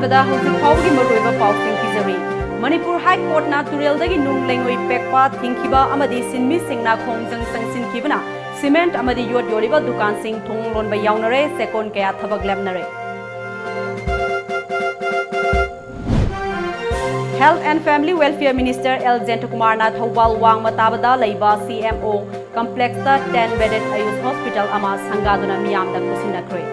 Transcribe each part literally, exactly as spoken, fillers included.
ꯗ ꯍꯧꯖꯤꯛ ꯐꯥꯎꯕꯒꯤ ꯃꯔꯨꯑꯣꯏꯕ ꯄꯥꯎꯁꯤꯡ ꯄꯤꯖꯔꯤ꯫ ꯃꯅꯤꯄꯨꯔ ꯍꯥꯏ ꯀꯣꯔꯠꯅ ꯇꯨꯔꯦꯜꯗꯒꯤ ꯅꯨꯡ ꯂꯩꯉꯣꯏ ꯄꯦꯛꯄ ꯊꯤꯡꯈꯤꯕ ꯑꯃꯗꯤ ꯁꯤꯟꯃꯤꯁꯤꯡꯅ ꯈꯣꯡꯖꯪ ꯆꯪꯁꯤꯟꯈꯤꯕꯅ ꯁꯤꯃꯦꯟꯠ ꯑꯃꯗꯤ ꯌꯣꯠ ꯌꯣꯜꯂꯤꯕ ꯗꯨꯀꯥꯟꯁꯤꯡ ꯊꯣꯡ ꯂꯣꯟꯕ ꯌꯥꯎꯅꯔꯦ, ꯁꯦꯀꯣꯟ ꯀꯌꯥ ꯊꯕꯛ ꯂꯦꯞꯅꯔꯦ꯫ Health and Family Welfare Minister L ꯖꯌꯟꯇꯀꯨꯃꯥꯔꯅ ꯊꯧꯕꯥꯜ ꯋꯥꯡꯃ ꯇꯥꯕꯗ ꯂꯩꯕ ꯁꯤ ꯑꯦꯝ ꯑꯣ complexꯇ ten bedded ꯑꯌꯨꯁ ꯍꯣꯁꯄꯤꯇꯥꯜ ꯑꯃ ꯁꯪꯒꯥꯗꯨꯅ ꯃꯤꯌꯥꯝꯗ ꯈꯨꯠꯁꯤꯟꯅꯈ꯭ꯔꯦ꯫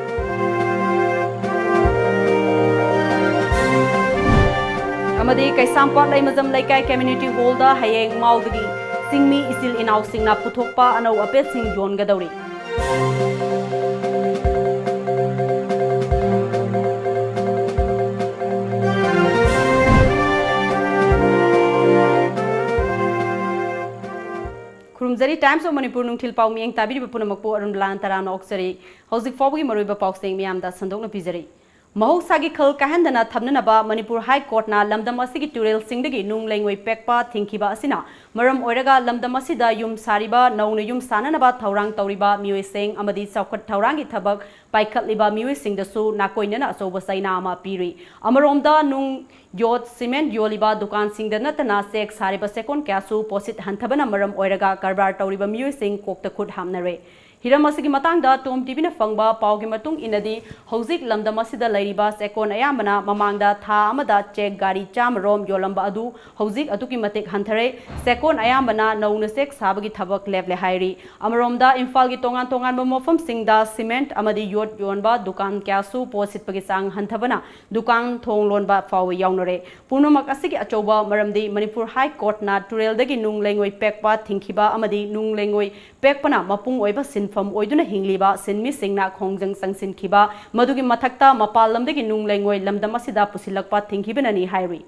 ꯑꯃꯗꯤ ꯀꯩꯁꯥꯝꯄꯥꯠ ꯂꯩꯃꯖꯝ ꯂꯩꯀꯥꯏ ꯀꯝꯃ꯭ꯌꯨꯅꯤꯇꯤ ꯍꯣꯜꯗ ꯍꯌꯦꯡ ꯃꯥꯎꯗꯒꯤ ꯆꯤꯡꯃꯤ ꯏꯆꯤꯜ ꯏꯅꯥꯎꯁꯤꯡꯅ ꯄꯨꯊꯣꯛꯄ ꯑꯅꯧ ꯑꯄꯦꯠꯁꯤꯡ ꯌꯣꯟꯒꯗꯧꯔꯤ꯫ ꯈꯨꯔꯨꯝꯖꯔꯤ꯫ Times of Manipur ꯅꯨꯡꯊꯤꯜ ꯄꯥꯎ ꯃꯤꯠꯌꯦꯡ ꯇꯥꯕꯤꯔꯤꯕ ꯄꯨꯝꯅꯃꯛꯄꯨ ꯑꯔꯨꯟꯕꯂꯥꯅ ꯇꯔꯥꯝꯅ ꯑꯣꯛꯆꯔꯤ꯫ ꯍꯧꯖꯤꯛ ꯐꯥꯎꯕꯒꯤ ꯃꯔꯨꯑꯣꯏꯕ ꯄꯥꯎꯁꯤꯡ ꯃꯤꯌꯥꯝꯗ ꯁꯟꯗꯣꯛꯅ ꯄꯤꯖꯔꯤ꯫ ꯃꯍꯧꯁꯥꯒꯤ ꯈꯜ ꯀꯥꯏꯍꯟꯗꯅ ꯊꯝꯅꯅꯕ ꯃꯅꯤꯄꯨꯔ ꯍꯥꯏ ꯀꯣꯔꯠꯅ ꯂꯝꯗꯝ ꯑꯁꯤꯒꯤ ꯇꯨꯔꯦꯜꯁꯤꯡꯗꯒꯤ ꯅꯨꯡ ꯂꯩꯉꯣꯏ ꯄꯦꯛꯄ ꯊꯤꯡꯈꯤꯕ ꯑꯁꯤꯅ ꯃꯔꯝ ꯑꯣꯏꯔꯒ ꯂꯝꯗꯝ ꯑꯁꯤꯗ ꯌꯨꯝ ꯁꯥꯔꯤꯕ, ꯅꯧꯅ ꯌꯨꯝ ꯁꯥꯅꯅꯕ ꯊꯧꯔꯥꯡ ꯇꯧꯔꯤꯕ ꯃꯤꯑꯣꯏꯁꯤꯡ ꯑꯃꯗꯤ ꯆꯥꯎꯈꯠ ꯊꯧꯔꯥꯡꯒꯤ ꯊꯕꯛ ꯄꯥꯏꯈꯠꯂꯤꯕ ꯃꯤꯑꯣꯏꯁꯤꯡꯗꯁꯨ ꯅꯥꯀꯣꯏꯅꯅ ꯑꯆꯧꯕ ꯆꯩꯅꯥ ꯑꯃ ꯄꯤꯔꯤ꯫ ꯑꯃꯔꯣꯝꯗ ꯅꯨꯡ, ꯌꯣꯠ, ꯁꯤꯃꯦꯟꯠ ꯌꯣꯜꯂꯤꯕ ꯗꯨꯀꯥꯟꯁꯤꯡꯗ ꯅꯠꯇꯅ ꯆꯦꯛ ꯁꯥꯔꯤꯕ ꯁꯦꯀꯣꯟ ꯀꯌꯥꯁꯨ ꯄꯣꯠꯁꯤꯠ ꯍꯟꯊꯕꯅ ꯃꯔꯝ ꯑꯣꯏꯔꯒ ꯀꯔꯕꯥꯔ ꯇꯧꯔꯤꯕ ꯃꯤꯑꯣꯏꯁꯤꯡ ꯀꯣꯛꯇ ꯈꯨꯠ ꯍꯥꯞꯅꯔꯦ꯫ ꯍꯤꯔꯝ ꯑꯁꯤꯒꯤ ꯃꯇꯥꯡꯗ ꯇꯣꯝ ꯇꯤꯚꯤꯅ ꯐꯪꯕ ꯄꯥꯎꯒꯤ ꯃꯇꯨꯡ ꯏꯟꯅꯗꯤ, ꯍꯧꯖꯤꯛ ꯂꯝꯗꯝ ꯑꯁꯤꯗ ꯂꯩꯔꯤꯕ ꯆꯦꯛꯀꯣꯟ ꯑꯌꯥꯝꯕꯅ ꯃꯃꯥꯡꯗ ꯊꯥ ꯑꯃꯗ ꯆꯦꯛ ꯒꯥꯔꯤ ꯆꯥꯝꯃ ꯔꯣꯝ ꯌꯣꯜꯂꯝꯕ ꯑꯗꯨ ꯍꯧꯖꯤꯛ ꯑꯗꯨꯛꯀꯤ ꯃꯇꯤꯛ ꯍꯟꯊꯔꯦ꯫ ꯆꯦꯛꯀꯣꯟ ꯑꯌꯥꯝꯕꯅ ꯅꯧꯅ ꯆꯦꯛ ꯁꯥꯕꯒꯤ ꯊꯕꯛ ꯂꯦꯞꯂꯦ ꯍꯥꯏꯔꯤ꯫ ꯑꯃꯔꯣꯝꯗ ꯏꯝꯐꯥꯜꯒꯤ ꯇꯣꯉꯥꯟ ꯇꯣꯉꯥꯟꯕ ꯃꯐꯝꯁꯤꯡꯗ ꯁꯤꯃꯦꯟꯠ ꯑꯃꯗꯤ ꯌꯣꯠ ꯌꯣꯟꯕ ꯗꯨꯀꯥꯟ ꯀꯌꯥꯁꯨ ꯄꯣꯠ ꯁꯤꯠꯄꯒꯤ ꯆꯥꯡ ꯍꯟꯊꯕꯅ ꯗꯨꯀꯥꯟ ꯊꯣꯡ ꯂꯣꯟꯕ ꯐꯥꯎꯕ ꯌꯥꯎꯅꯔꯦ꯫ ꯄꯨꯝꯅꯃꯛ ꯑꯁꯤꯒꯤ ꯑꯆꯧꯕ ꯃꯔꯝꯗꯤ ꯃꯅꯤꯄꯨꯔ ꯍꯥꯏ ꯀꯣꯔꯠꯅ ꯇꯨꯔꯦꯜꯗꯒꯤ ꯅꯨꯡ ꯂꯩꯉꯣꯏ ꯄꯦꯛꯄ ꯊꯤꯡꯈꯤꯕ ꯑꯃꯗꯤ ꯅꯨꯡ ꯂꯩꯉꯣꯏ ꯄꯦꯛꯄꯅ ꯃꯄꯨꯡ ꯑꯣꯏꯕ ꯁꯤꯟꯐꯝ ꯑꯣꯏꯗꯨꯅ ꯍꯤꯡꯂꯤꯕ ꯁꯤꯟꯃꯤꯁꯤꯡꯅ ꯈꯣꯡꯖꯪ ꯆꯪꯁꯤꯟꯈꯤꯕ, ꯃꯗꯨꯒꯤ ꯃꯊꯛꯇ ꯃꯄꯥꯟ ꯂꯝꯗꯒꯤ ꯅꯨꯡ ꯂꯩꯉꯣꯏ ꯂꯝꯗꯝ ꯑꯁꯤꯗ ꯄꯨꯁꯤꯜꯂꯛꯄ ꯊꯤꯡꯈꯤꯕꯅꯅꯤ ꯍꯥꯏꯔꯤ꯫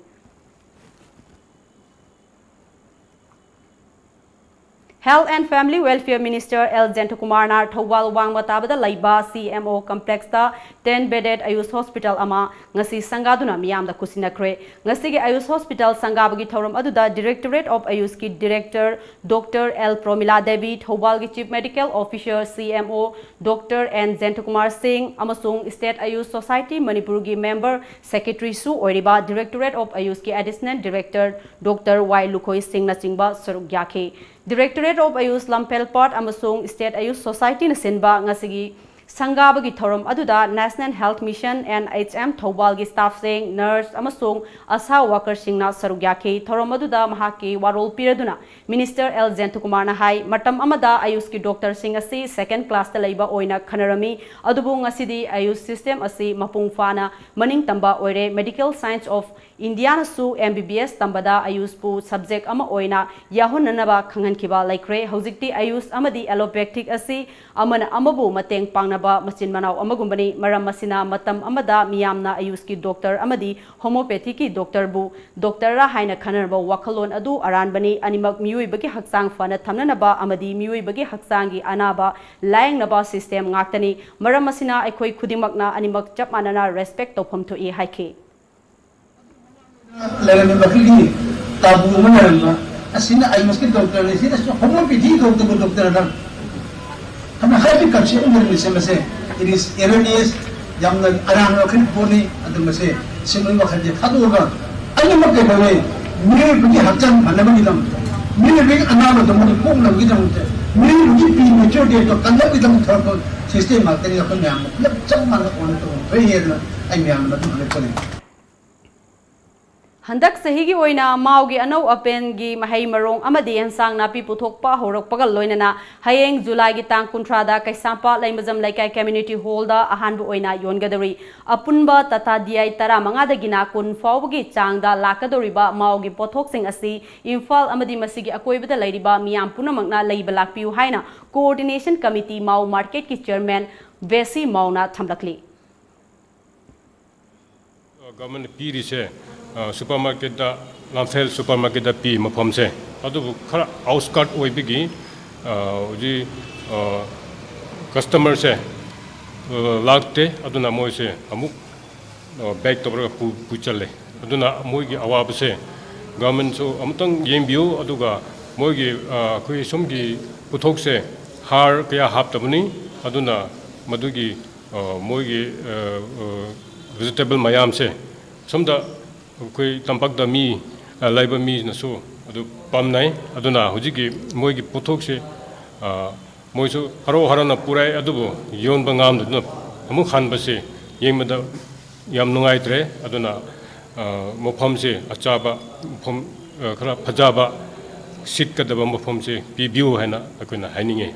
Health and Family Welfare Minister L ꯖꯌꯟꯇꯀꯨꯃꯥꯔꯅ ꯊꯧꯕꯥꯜ ꯋꯥꯡꯃ ꯇꯥꯕꯗ ꯂꯩꯕ ꯁꯤ ꯑꯦꯝ ꯑꯣ ꯀꯝꯄ꯭ꯂꯦꯛꯁꯇ ꯇꯦꯟ ꯕꯦꯗꯦꯗ ꯑꯌꯨꯁ ꯍꯣꯁꯄꯤꯇꯥꯜ ꯑꯃ ꯉꯁꯤ ꯁꯪꯒꯥꯗꯨꯅ ꯃꯤꯌꯥꯝꯗ ꯈꯨꯠꯁꯤꯟꯅꯈ꯭ꯔꯦ꯫ ꯉꯁꯤꯒꯤ ꯑꯌꯨꯁ ꯍꯣꯁꯄꯤꯇꯥꯜ ꯁꯪꯒꯥꯕꯒꯤ ꯊꯧꯔꯝ ꯑꯗꯨꯗ Directorate of Ayushꯀꯤ director doctor L Promila Devi, ꯊꯧꯕꯥꯜꯒꯤ chief medical officer C M O doctor N Jayantakumar Singh ꯑꯃꯁꯨꯡ ꯁ꯭ꯇꯦꯠ ꯑꯌꯨꯁ ꯁꯣꯁꯥꯏꯇꯤ ꯃꯅꯤꯄꯨꯔꯒꯤ ꯃꯦꯝꯕꯔ ꯁꯦꯀ꯭ꯔꯦꯇꯔꯤꯁꯨ ꯑꯣꯏꯔꯤꯕ Directorate of Ayushꯀꯤ additional director doctor Y Lukhoi ꯁꯤꯡꯅꯆꯤꯡꯕ ꯁꯔꯨꯛ ꯌꯥꯈꯤ꯫ Directorate of Ayush ꯂꯝꯐꯦꯜꯄꯥꯠ ꯑꯃꯁꯨꯡ ꯁ꯭ꯇꯦꯠ ꯑꯌꯨꯁ ꯁꯣꯁꯥꯏꯇꯤꯅ ꯁꯤꯟꯕ ꯉꯁꯤꯒꯤ ꯁꯪꯒꯥꯕꯒꯤ ꯊꯧꯔꯝ ꯑꯗꯨꯗ National Health Mission, N H M, ꯊꯧꯕꯥꯜꯒꯤ ꯁ꯭ꯇꯥꯐꯁꯤꯡ, ꯅꯔꯁ ꯑꯃꯁꯨꯡ ꯑꯁꯥ ꯋꯥꯀꯔꯁꯤꯡꯅ ꯁꯔꯨꯛ ꯌꯥꯈꯤ꯫ ꯊꯧꯔꯝ ꯑꯗꯨꯗ ꯃꯍꯥꯛꯀꯤ ꯋꯥꯔꯣꯜ ꯄꯤꯔꯗꯨꯅ ꯃꯤꯅꯤꯁꯇꯔ ꯑꯦꯜ ꯖꯌꯟꯇꯀꯨꯃꯥꯔꯅ ꯍꯥꯏ, ꯃꯇꯝ ꯑꯃꯗ ꯑꯌꯨꯁꯀꯤ ꯗꯣꯛꯇꯔꯁꯤꯡ ꯑꯁꯤ ꯁꯦꯀꯦꯟ ꯀ꯭ꯂꯥꯁꯇ ꯂꯩꯕ ꯑꯣꯏꯅ ꯈꯟꯅꯔꯝꯃꯤ, ꯑꯗꯨꯕꯨ ꯉꯁꯤꯗꯤ ꯑꯌꯨꯁ ꯁꯤꯁꯇꯦꯝ ꯑꯁꯤ ꯃꯄꯨꯡ ꯐꯥꯅ ꯃꯅꯤꯡ ꯇꯝꯕ ꯑꯣꯏꯔꯦ꯫ Medical Science of Indiaꯅꯁꯨ ꯑꯦꯝ ꯕꯤ ꯕꯤ ꯑꯦꯁ ꯇꯝꯕꯗ ꯑꯌꯨꯁꯄꯨ ꯁꯕꯖꯦꯛ ꯑꯃ ꯑꯣꯏꯅ ꯌꯥꯎꯍꯟꯅꯅꯕ ꯈꯪꯍꯟꯈꯤꯕ ꯂꯩꯈ꯭ꯔꯦ꯫ ꯍꯧꯖꯤꯛꯇꯤ ꯑꯌꯨꯁ ꯑꯃꯗꯤ ꯑꯦꯂꯣꯄꯦꯊꯤꯛ ꯑꯁꯤ ꯑꯃꯅ ꯑꯃꯕꯨ ꯃꯇꯦꯡ ꯄꯥꯡꯅꯕ ꯃꯆꯤꯟ ꯃꯅꯥꯎ ꯑꯃꯒꯨꯝꯕꯅꯤ꯫ ꯃꯔꯝ ꯑꯁꯤꯅ ꯃꯇꯝ ꯑꯃꯗ ꯃꯤꯌꯥꯝꯅ ꯑꯌꯨꯁꯀꯤ ꯗꯣꯛꯇꯔ ꯑꯃꯗꯤ ꯍꯣꯃꯤꯑꯣꯄꯦꯊꯤꯛꯀꯤ ꯗꯣꯛꯇꯔꯕꯨ ꯗꯣꯛꯇꯔ ꯍꯥꯏꯅ ꯈꯟꯅꯔꯕ ꯋꯥꯈꯜꯂꯣꯟ ꯑꯗꯨ ꯑꯔꯥꯟꯕꯅꯤ꯫ ꯑꯅꯤꯃꯛ ꯃꯤꯑꯣꯏꯕꯒꯤ ꯍꯛꯆꯥꯡ ꯐꯅ ꯊꯝꯅꯅꯕ ꯑꯃꯗꯤ ꯃꯤꯑꯣꯏꯕꯒꯤ ꯍꯛꯆꯥꯡꯒꯤ ꯑꯅꯥꯕ ꯂꯥꯌꯦꯡꯅꯕ ꯁꯤꯁꯇꯦꯝ ꯉꯥꯛꯇꯅꯤ꯫ ꯃꯔꯝ ꯑꯁꯤꯅ ꯑꯩꯈꯣꯏ ꯈꯨꯗꯤꯡꯃꯛꯅ ꯑꯅꯤꯃꯛ ꯆꯞ ꯃꯥꯟꯅꯅ ꯔꯦꯁꯄꯦꯛ ꯇꯧꯐꯝ ꯊꯣꯛꯏ ꯍꯥꯏꯈꯤ꯫ ꯂꯩꯔꯝꯃꯤꯕ ꯑꯩꯈꯣꯏꯒꯤ ꯇꯥꯕꯨ ꯑꯃ ꯂꯩꯔꯝꯕ, ꯑꯁꯤꯅ ꯑꯌꯨꯁꯀꯤ ꯗꯣꯛꯇꯔꯅꯤ, ꯁꯤꯅꯁꯨ ꯍꯣꯃꯤꯑꯣꯄꯦꯊꯤ ꯗꯣꯛꯇꯔꯕꯨ ꯗꯣꯛꯇꯔꯅ ꯍꯥꯏꯅ ꯍꯥꯏꯕꯒꯤ ꯀꯟꯁꯦꯞ ꯑꯃ ꯂꯩꯔꯝꯃꯤꯁꯦ, ꯃꯁꯦ it is erroneous, ꯌꯥꯝꯅ ꯑꯔꯥꯟꯕ ꯋꯥꯈꯜ ꯄꯣꯠꯅꯤ꯫ ꯑꯗꯨ ꯃꯁꯦ ꯁꯤꯒꯨꯝꯕꯒꯤ ꯋꯥꯈꯜꯁꯦ ꯊꯥꯗꯣꯛꯑꯒ ꯑꯅꯤꯃꯛ ꯀꯩꯗꯧꯔꯦ, ꯃꯤꯑꯣꯏꯕꯒꯤ ꯍꯛꯆꯥꯡ ꯐꯅꯕꯒꯤꯗꯃꯛꯇ, ꯃꯤꯑꯣꯏꯕꯒꯤ ꯑꯅꯥꯕꯗꯣ ꯃꯗꯨ ꯀꯣꯛꯅꯕꯒꯤꯗꯃꯛꯇ, ꯃꯤꯑꯣꯏꯕꯒꯤ premature deathꯇꯣ ꯀꯟꯅꯕꯒꯤꯗꯃꯛ ꯊꯣꯔꯛꯄ ꯁꯤꯁꯇꯦꯝ ꯉꯥꯛꯇꯅꯤ꯫ ꯑꯩꯈꯣꯏ ꯃꯌꯥꯝꯅ ꯄꯨꯂꯞ ꯆꯞ ꯃꯥꯟꯅ ꯑꯣꯏꯅ ꯇꯧꯕ ꯐꯩ ꯍꯥꯏꯗꯅ ꯑꯩ ꯃꯌꯥꯝꯅ ꯑꯗꯨꯝ ꯍꯥꯏꯖꯅꯤꯡꯉꯤ꯫ ꯍꯟꯗꯛ ꯆꯍꯤꯒꯤ ꯑꯣꯏꯅ ꯃꯥꯎꯒꯤ ꯑꯅꯧ ꯑꯄꯦꯟꯒꯤ ꯃꯍꯩ ꯃꯔꯣꯡ ꯑꯃꯗꯤ ꯑꯦꯟꯁꯥꯡ ꯅꯥꯄꯤ ꯄꯨꯊꯣꯛꯄ ꯍꯧꯔꯛꯄꯒ ꯂꯣꯏꯅꯅ ꯍꯌꯦꯡ ꯖꯨꯂꯥꯏꯒꯤ ꯇꯥꯡ ꯀꯨꯟꯊ꯭ꯔꯥꯗ ꯀꯩꯁꯥꯝꯄꯥꯠ ꯂꯩꯃꯖꯝ ꯂꯩꯀꯥꯏ ꯀꯝꯃ꯭ꯌꯨꯅꯤꯇꯤ ꯍꯣꯜꯗ ꯑꯍꯥꯟꯕ ꯑꯣꯏꯅ ꯌꯣꯟꯒꯗꯧꯔꯤ꯫ ꯑꯄꯨꯟꯕ ꯇꯥꯇꯥ ꯗꯤ ꯑꯥꯏ ꯇꯔꯥꯃꯉꯥꯗꯒꯤꯅ ꯀꯨꯟ ꯐꯥꯎꯕꯒꯤ ꯆꯥꯡꯗ ꯂꯥꯛꯀꯗꯧꯔꯤꯕ ꯃꯥꯎꯒꯤ ꯄꯣꯠꯊꯣꯛꯁꯤꯡ ꯑꯁꯤ ꯏꯝꯐꯥꯜ ꯑꯃꯗꯤ ꯃꯁꯤꯒꯤ ꯑꯀꯣꯏꯕꯗ ꯂꯩꯔꯤꯕ ꯃꯤꯌꯥꯝ ꯄꯨꯝꯅꯃꯛꯅ ꯂꯩꯕ ꯂꯥꯛꯄꯤꯌꯨ ꯍꯥꯏꯅ ꯀꯣꯑꯣꯔꯗꯤꯅꯦꯁꯟ ꯀꯃꯤꯇꯤ ꯃꯥꯎ ꯃꯥꯔꯀꯦꯠꯀꯤ ꯆꯤꯌꯔꯃꯦꯟ ꯕꯦꯁꯤ ꯃꯥꯎꯅ ꯊꯝꯂꯛꯂꯤ꯫ ꯒꯚꯔꯟꯃꯦꯟꯠꯅ ꯄꯤꯔꯤꯁꯦ ꯁꯨꯄꯔ ꯃꯥꯔꯀꯦꯠꯇ, ꯂꯝꯐꯦꯜ ꯁꯨꯄꯔ ꯃꯥꯔꯀꯦꯠꯇ ꯄꯤ ꯃꯐꯝꯁꯦ꯫ ꯑꯗꯨꯕꯨ ꯈꯔ ꯑꯥꯎꯠꯁꯀꯔꯠ ꯑꯣꯏꯕꯒꯤ ꯑ, ꯍꯧꯖꯤꯛ, ꯑ, ꯀꯁꯇꯃꯔꯁꯦ, ꯑ, ꯂꯥꯛꯇꯦ꯫ ꯑꯗꯨꯅ ꯃꯣꯏꯁꯦ ꯑꯃꯨꯛ, ꯑ, ꯕꯦꯛ ꯇꯧꯔꯒ ꯄꯨ-, ꯄꯨ ꯆꯠꯂꯦ꯫ ꯑꯗꯨꯅ ꯃꯣꯏꯒꯤ ꯑꯋꯥꯕꯁꯦ ꯒꯚꯔꯟꯃꯦꯟꯠꯁꯨ ꯑꯃꯨꯛꯇꯪ ꯌꯦꯡꯕꯤꯌꯨ꯫ ꯑꯗꯨꯒ ꯃꯣꯏꯒꯤ, ꯑ, ꯑꯩꯈꯣꯏ ꯁꯣꯝꯒꯤ ꯄꯣꯠꯊꯣꯛꯁꯦ ꯍꯥꯔ ꯀꯌꯥ ꯍꯥꯞꯇꯕꯅꯤ꯫ ꯑꯗꯨꯅ ꯃꯗꯨꯒꯤ, ꯑ, ꯃꯣꯏꯒꯤ, ꯑ, ꯑ, ꯚꯦꯖꯤꯇꯦꯕꯜ ꯃꯌꯥꯝꯁꯦ ꯁꯣꯝꯗ ꯑꯩꯈꯣꯏ ꯇꯝꯄꯥꯛꯇ ꯃꯤ, ꯑ, ꯂꯩꯕ ꯃꯤꯅꯁꯨ ꯑꯗꯨ ꯄꯥꯝꯅꯩ꯫ ꯑꯗꯨꯅ ꯍꯧꯖꯤꯛꯀꯤ ꯃꯣꯏꯒꯤ ꯄꯣꯠꯊꯣꯛꯁꯦ, ꯑ, ꯃꯣꯏꯁꯨ ꯍꯔꯥꯎ ꯍꯔꯥꯎꯅ ꯄꯨꯔꯛꯑꯦ, ꯑꯗꯨꯕꯨ ꯌꯣꯟꯕ ꯉꯝꯗꯗꯨꯅ ꯑꯃꯨꯛ ꯍꯟꯕꯁꯦ ꯌꯦꯡꯕꯗ ꯌꯥꯝ ꯅꯨꯡꯉꯥꯏꯇ꯭ꯔꯦ꯫ ꯑꯗꯨꯅ, ꯑ, ꯃꯐꯝꯁꯦ ꯑꯆꯥꯕ ꯃꯐꯝ, ꯑ, ꯈꯔ ꯐꯖꯕ ꯁꯤꯠꯀꯗꯕ ꯃꯐꯝꯁꯦ ꯄꯤꯕꯤꯌꯨ ꯍꯥꯏꯅ ꯑꯩꯈꯣꯏꯅ ꯍꯥꯏꯅꯤꯡꯉꯤ꯫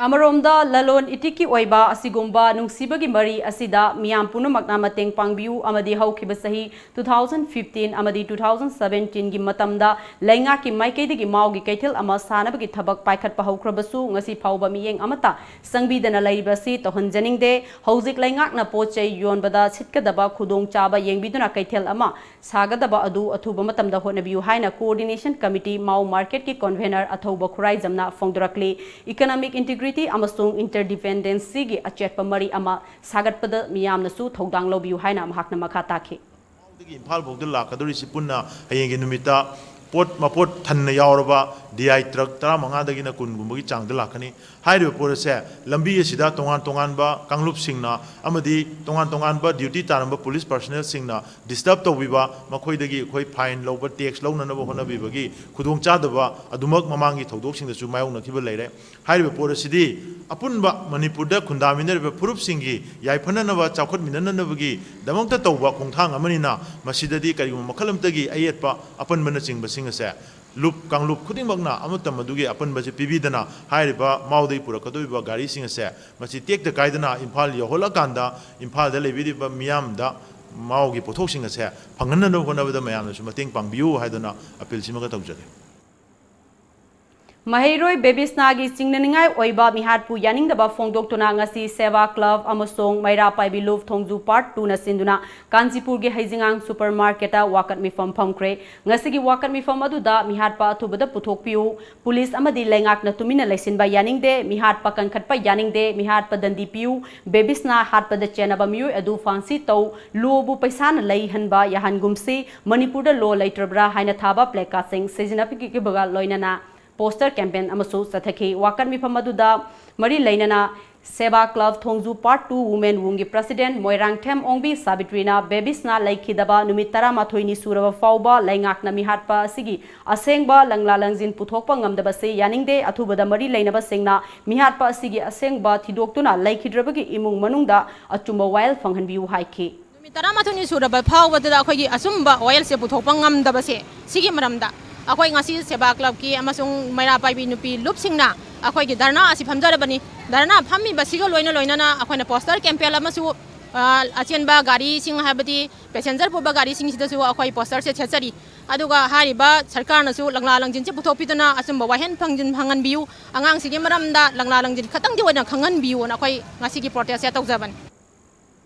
ꯑꯃꯔꯣꯝꯗ, ꯂꯂꯣꯟ ꯏꯇꯤꯛꯀꯤ ꯑꯣꯏꯕ ꯑꯁꯤꯒꯨꯝꯕ ꯅꯨꯡꯁꯤꯕꯒꯤ ꯃꯔꯤ ꯑꯁꯤꯗ ꯃꯤꯌꯥꯝ ꯄꯨꯝꯅꯃꯛꯅ ꯃꯇꯦꯡ ꯄꯥꯡꯕꯤꯌꯨ ꯑꯃꯗꯤ ꯍꯧꯈꯤꯕ ꯆꯍꯤ two thousand fifteen ꯑꯃꯗꯤ two thousand seventeen ꯒꯤ ꯃꯇꯝꯗ ꯂꯩꯉꯥꯛꯀꯤ ꯃꯥꯏꯀꯩꯗꯒꯤ ꯃꯥꯎꯒꯤ ꯀꯩꯊꯦꯜ ꯑꯃ ꯁꯥꯅꯕꯒꯤ ꯊꯕꯛ ꯄꯥꯏꯈꯠꯄ ꯍꯧꯈ꯭ꯔꯕꯁꯨ, ꯉꯁꯤ ꯐꯥꯎꯕ ꯃꯤꯠꯌꯦꯡ ꯑꯃꯠꯇ ꯆꯪꯕꯤꯗꯅ ꯂꯩꯔꯤꯕ ꯑꯁꯤ ꯇꯧꯍꯟꯖꯅꯤꯡꯗꯦ꯫ ꯍꯧꯖꯤꯛ ꯂꯩꯉꯥꯛꯅ ꯄꯣꯠ ꯆꯩ ꯌꯣꯟꯕꯗ ꯁꯤꯠꯀꯗꯕ ꯈꯨꯗꯣꯡꯆꯥꯕ ꯌꯦꯡꯕꯤꯗꯨꯅ ꯀꯩꯊꯦꯜ ꯑꯃ ꯁꯥꯒꯗꯕ ꯑꯗꯨ ꯑꯊꯨꯕ ꯃꯇꯝꯗ ꯍꯣꯠꯅꯕꯤꯌꯨ ꯍꯥꯏꯅ Coordination Committee ꯃꯥꯎ ꯃꯥꯔꯀꯦꯠꯀꯤ ꯀꯟꯚꯦꯅꯔ ꯑꯊꯧꯕ ꯈꯨꯔꯥꯏꯖꯝꯅ ꯐꯣꯡꯗꯣꯔꯛꯂꯤ꯫ Economic integrity ꯑꯃꯁꯨꯡ interdependence ꯒꯤ ꯑꯆꯦꯠꯄ ꯃꯔꯤ ꯑꯃ ꯁꯥꯒꯠꯄꯗ ꯃꯤꯌꯥꯝꯅꯁꯨ ꯊꯧꯗꯥꯡ ꯂꯧꯕꯤꯌꯨ ꯍꯥꯏꯅ ꯃꯍꯥꯛꯅ ꯃꯈꯥ ꯇꯥꯈꯤ꯫ ꯃꯥꯎꯗꯒꯤ ꯏꯝꯐꯥꯜ ꯐꯥꯎꯗ ꯂꯥꯛꯀꯗꯧꯔꯤꯁꯤ ꯄꯨꯟꯅ ꯍꯌꯦꯡꯒꯤ ꯅꯨꯃꯤꯠꯇ ꯄꯣꯠ ꯃꯄꯣꯠ ꯊꯟꯅ ꯌꯥꯎꯔꯕ D I truck ꯇꯔꯥꯃꯉꯥꯗꯒꯤꯅ ꯀꯨꯟꯒꯨꯝꯕꯒꯤ ꯆꯥꯡꯗ ꯂꯥꯛꯀꯅꯤ꯫ ꯍꯥꯏꯔꯤꯕ ꯄꯣꯠ ꯑꯁꯦ ꯂꯝꯕꯤ ꯑꯁꯤꯗ ꯇꯣꯉꯥꯟ ꯇꯣꯉꯥꯟꯕ ꯀꯥꯡꯂꯨꯞꯁꯤꯡꯅ ꯑꯃꯗꯤ ꯇꯣꯉꯥꯟ ꯇꯣꯉꯥꯟꯕ duty ꯇꯥꯔꯝꯕ police personnel ꯁꯤꯡꯅ disturb ꯇꯧꯕꯤꯕ, ꯃꯈꯣꯏꯗꯒꯤ ꯑꯩꯈꯣꯏ fine ꯂꯧꯕ, tax ꯂꯧꯅꯅꯕ ꯍꯣꯠꯅꯕꯤꯕꯒꯤ ꯈꯨꯗꯣꯡꯆꯥꯗꯕ ꯑꯗꯨꯃꯛ ꯃꯃꯥꯡꯒꯤ ꯊꯧꯗꯣꯛꯁꯤꯡꯗꯁꯨ ꯃꯥꯌꯣꯛꯅꯈꯤꯕ ꯂꯩꯔꯦ꯫ ꯍꯥꯏꯔꯤꯕ ꯄꯣꯠ ꯑꯁꯤꯗꯤ ꯑꯄꯨꯟꯕ ꯃꯅꯤꯄꯨꯔꯗ ꯈꯨꯟꯗꯥꯃꯤꯟꯅꯔꯤꯕ ꯐꯨꯔꯨꯞꯁꯤꯡꯒꯤ ꯌꯥꯏꯐꯅꯅꯕ, ꯆꯥꯎꯈꯠꯃꯤꯟꯅꯅꯕꯒꯤꯗꯃꯛꯇ ꯇꯧꯕ ꯈꯣꯡꯊꯥꯡ ꯑꯃꯅꯤꯅ, ꯃꯁꯤꯗꯗꯤ ꯀꯔꯤꯒꯨꯝꯕ ꯃꯈꯜ ꯑꯃꯠꯇꯒꯤ ꯑꯌꯦꯠꯄ ꯑꯄꯟꯕꯅꯆꯤꯡꯕꯁꯤꯡ ꯑꯁꯦ ꯂꯨꯞ ꯀꯥꯡꯂꯨꯞ ꯈꯨꯗꯤꯡꯃꯛꯅ ꯑꯃꯠꯇ ꯃꯗꯨꯒꯤ ꯑꯄꯟꯕꯁꯤ ꯄꯤꯕꯤꯗꯅ, ꯍꯥꯏꯔꯤꯕ ꯃꯥꯎꯗꯒꯤ ꯄꯨꯔꯛꯀꯗꯧꯔꯤꯕ ꯒꯥꯔꯤꯁꯤꯡ ꯑꯁꯦ ꯃꯁꯤ ꯇꯦꯛꯇ ꯀꯥꯏꯗꯅ ꯏꯝꯐꯥꯜ ꯌꯧꯍꯜꯂꯀꯥꯟꯗ ꯏꯝꯐꯥꯜꯗ ꯂꯩꯕꯤꯔꯤꯕ ꯃꯤꯌꯥꯝꯗ ꯃꯥꯎꯒꯤ ꯄꯣꯠꯊꯣꯛꯁꯤꯡ ꯑꯁꯦ ꯐꯪꯍꯟꯅꯅꯕ ꯍꯣꯠꯅꯕꯗ ꯃꯌꯥꯝꯅꯁꯨ ꯃꯇꯦꯡ ꯄꯥꯡꯕꯤꯌꯨ ꯍꯥꯏꯗꯨꯅ ꯑꯄꯤꯜꯁꯤꯃꯒ ꯇꯧꯖꯒꯦ꯫ ꯃꯍꯩꯔꯣꯏ ꯕꯦꯕꯤꯁꯅꯥꯒꯤ ꯆꯤꯡꯅꯅꯤꯡꯉꯥꯏ ꯑꯣꯏꯕ ꯃꯤꯍꯥꯠꯄꯨ ꯌꯥꯅꯤꯡꯗꯕ ꯐꯣꯡꯗꯣꯛꯇꯨꯅ ꯉꯁꯤ ꯁꯦꯕꯥ ꯀ꯭ꯂꯕ ꯑꯃꯁꯨꯡ ꯃꯩꯔꯥ ꯄꯥꯏꯕꯤ ꯂꯨꯞ ꯊꯣꯡꯖꯨ ꯄꯥꯔꯠ ꯇꯨꯅ ꯁꯤꯟꯗꯨꯅ ꯀꯥꯟꯆꯤꯄꯨꯔꯒꯤ ꯍꯩꯖꯤꯡꯉꯥꯡ ꯁꯨꯄꯔ ꯃꯥꯔꯀꯦꯠꯇ ꯋꯥꯀꯠ ꯃꯤꯐꯝ ꯐꯝꯈ꯭ꯔꯦ꯫ ꯉꯁꯤꯒꯤ ꯋꯥꯀꯠ ꯃꯤꯐꯝ ꯑꯗꯨꯗ ꯃꯤꯍꯥꯠꯄ ꯑꯊꯨꯕꯗ ꯄꯨꯊꯣꯛꯄꯤꯌꯨ, ꯄꯨꯂꯤꯁ ꯑꯃꯗꯤ ꯂꯩꯉꯥꯛꯅ ꯇꯨꯃꯤꯟꯅ ꯂꯩꯁꯤꯟꯕ ꯌꯥꯅꯤꯡꯗꯦ, ꯃꯤꯍꯥꯠꯄ ꯀꯟꯈꯠꯄ ꯌꯥꯅꯤꯡꯗꯦ, ꯃꯤꯍꯥꯠꯄ ꯗꯟꯗꯤ ꯄꯤꯌꯨ, ꯕꯦꯕꯤꯁꯅꯥ ꯍꯥꯠꯄꯗ ꯆꯦꯟꯅꯕ ꯃꯤꯑꯣꯏ ꯑꯗꯨ ꯐꯥꯟꯁꯤ ꯇꯧ, ꯂꯣꯕꯨ ꯄꯩꯁꯥꯅ ꯂꯩꯍꯟꯕ ꯌꯥꯍꯟꯒꯨꯝꯁꯤ, ꯃꯅꯤꯄꯨꯔꯗ ꯂꯣ ꯂꯩꯇ꯭ꯔꯕ꯭ꯔꯥ ꯍꯥꯏꯅ ꯊꯥꯕ ꯄ꯭ꯂꯦꯀꯥꯔꯗꯁꯤꯡ ꯁꯤꯖꯤꯟꯅꯕꯤꯈꯤꯕꯒ ꯂꯣꯏꯅꯅ ꯄꯣꯁꯇꯔ ꯀꯦꯝꯄꯦꯟ ꯑꯃꯁꯨ ꯆꯠꯊꯈꯤ꯫ ꯋꯥꯀꯠ ꯃꯤꯐꯝ ꯑꯗꯨꯗ ꯃꯔꯤ ꯂꯩꯅꯅ Seva club Thongju part two women ꯋꯤꯡꯒꯤ ꯄ꯭ꯔꯁꯤꯗꯦꯟꯠ ꯃꯣꯏꯔꯥꯡꯊꯦꯝ ꯑꯣꯡꯕꯤ ꯁꯥꯕꯤꯇ꯭ꯔꯤꯅ ꯕꯦꯕꯤꯁꯅꯥ ꯂꯩꯈꯤꯗꯕ ꯅꯨꯃꯤꯠ ꯇꯔꯥꯃꯥꯊꯣꯏꯅꯤ ꯁꯨꯔꯕ ꯐꯥꯎꯕ ꯂꯩꯉꯥꯛꯅ ꯃꯤꯍꯥꯠꯄ ꯑꯁꯤꯒꯤ ꯑꯁꯦꯡꯕ ꯂꯪꯂꯥ ꯂꯪꯖꯤꯟ ꯄꯨꯊꯣꯛꯄ ꯉꯝꯗꯕꯁꯤ ꯌꯥꯅꯤꯡꯗꯦ꯫ ꯑꯊꯨꯕꯗ ꯃꯔꯤ ꯂꯩꯅꯕꯁꯤꯡꯅ ꯃꯤꯍꯥꯠꯄ ꯑꯁꯤꯒꯤ ꯑꯁꯦꯡꯕ ꯊꯤꯗꯣꯛꯇꯨꯅ ꯂꯩꯈꯤꯗ꯭ꯔꯕꯒꯤ ꯏꯃꯨꯡ ꯃꯅꯨꯡꯗ ꯑꯆꯨꯝꯕ ꯋꯥꯌꯦꯜ ꯐꯪꯍꯟꯕꯤꯌꯨ ꯍꯥꯏꯈꯤ꯫ ꯅꯨꯃꯤꯠ ꯇꯔꯥꯃꯥꯊꯣꯏꯅꯤ ꯁꯨꯔꯕ ꯐꯥꯎꯕꯗ ꯑꯩꯈꯣꯏꯒꯤ ꯑꯆꯨꯝꯕ ꯋꯥꯌꯦꯜꯁꯦ ꯄꯨꯊꯣꯛꯄ ꯉꯝꯗꯕꯁꯦ, ꯁꯤꯒꯤ ꯃꯔꯝꯗ ꯑꯩꯈꯣꯏ ꯉꯁꯤ ꯁꯦꯕꯥ ꯀ꯭ꯂꯕꯀꯤ ꯑꯃꯁꯨꯡ ꯃꯩꯔꯥ ꯄꯥꯏꯕꯤ ꯅꯨꯄꯤ ꯂꯨꯞꯁꯤꯡꯅ ꯑꯩꯈꯣꯏꯒꯤ ꯙꯔꯅꯥ ꯑꯁꯤ ꯐꯝꯖꯔꯕꯅꯤ꯫ ꯙꯔꯅꯥ ꯐꯝꯃꯤꯕꯁꯤꯒ ꯂꯣꯏꯅ ꯂꯣꯏꯅꯅ ꯑꯩꯈꯣꯏꯅ ꯄꯣꯁꯇꯔ ꯀꯦꯝꯄꯦꯟ ꯑꯃꯁꯨ, ꯑ, ꯑꯆꯦꯟꯕ ꯒꯥꯔꯤꯁꯤꯡ, ꯍꯥꯏꯕꯗꯤ ꯄꯦꯁꯦꯟꯖꯔ ꯄꯨꯕ ꯒꯥꯔꯤꯁꯤꯡꯁꯤꯗꯁꯨ ꯑꯩꯈꯣꯏ ꯄꯣꯁꯇꯔꯁꯦ ꯊꯦꯠꯆꯔꯤ꯫ ꯑꯗꯨꯒ ꯍꯥꯏꯔꯤꯕ ꯁꯔꯀꯥꯔꯅꯁꯨ ꯂꯪꯂꯥ ꯂꯪꯖꯤꯟꯁꯦ ꯄꯨꯊꯣꯛꯄꯤꯗꯨꯅ ꯑꯆꯨꯝꯕ ꯋꯥꯍꯦꯟ ꯐꯪꯖꯤꯟ ꯐꯪꯍꯟꯕꯤꯌꯨ, ꯑꯉꯥꯡꯁꯤꯒꯤ ꯃꯔꯝꯗ ꯂꯪꯂꯥ ꯂꯪꯖꯤꯟ ꯈꯛꯇꯪꯗꯤ ꯑꯣꯏꯅ ꯈꯪꯍꯟꯕꯤꯌꯨꯅ ꯑꯩꯈꯣꯏ ꯉꯁꯤꯒꯤ ꯄ꯭ꯔꯣꯇꯦꯁꯁꯦ ꯇꯧꯖꯕꯅꯤ꯫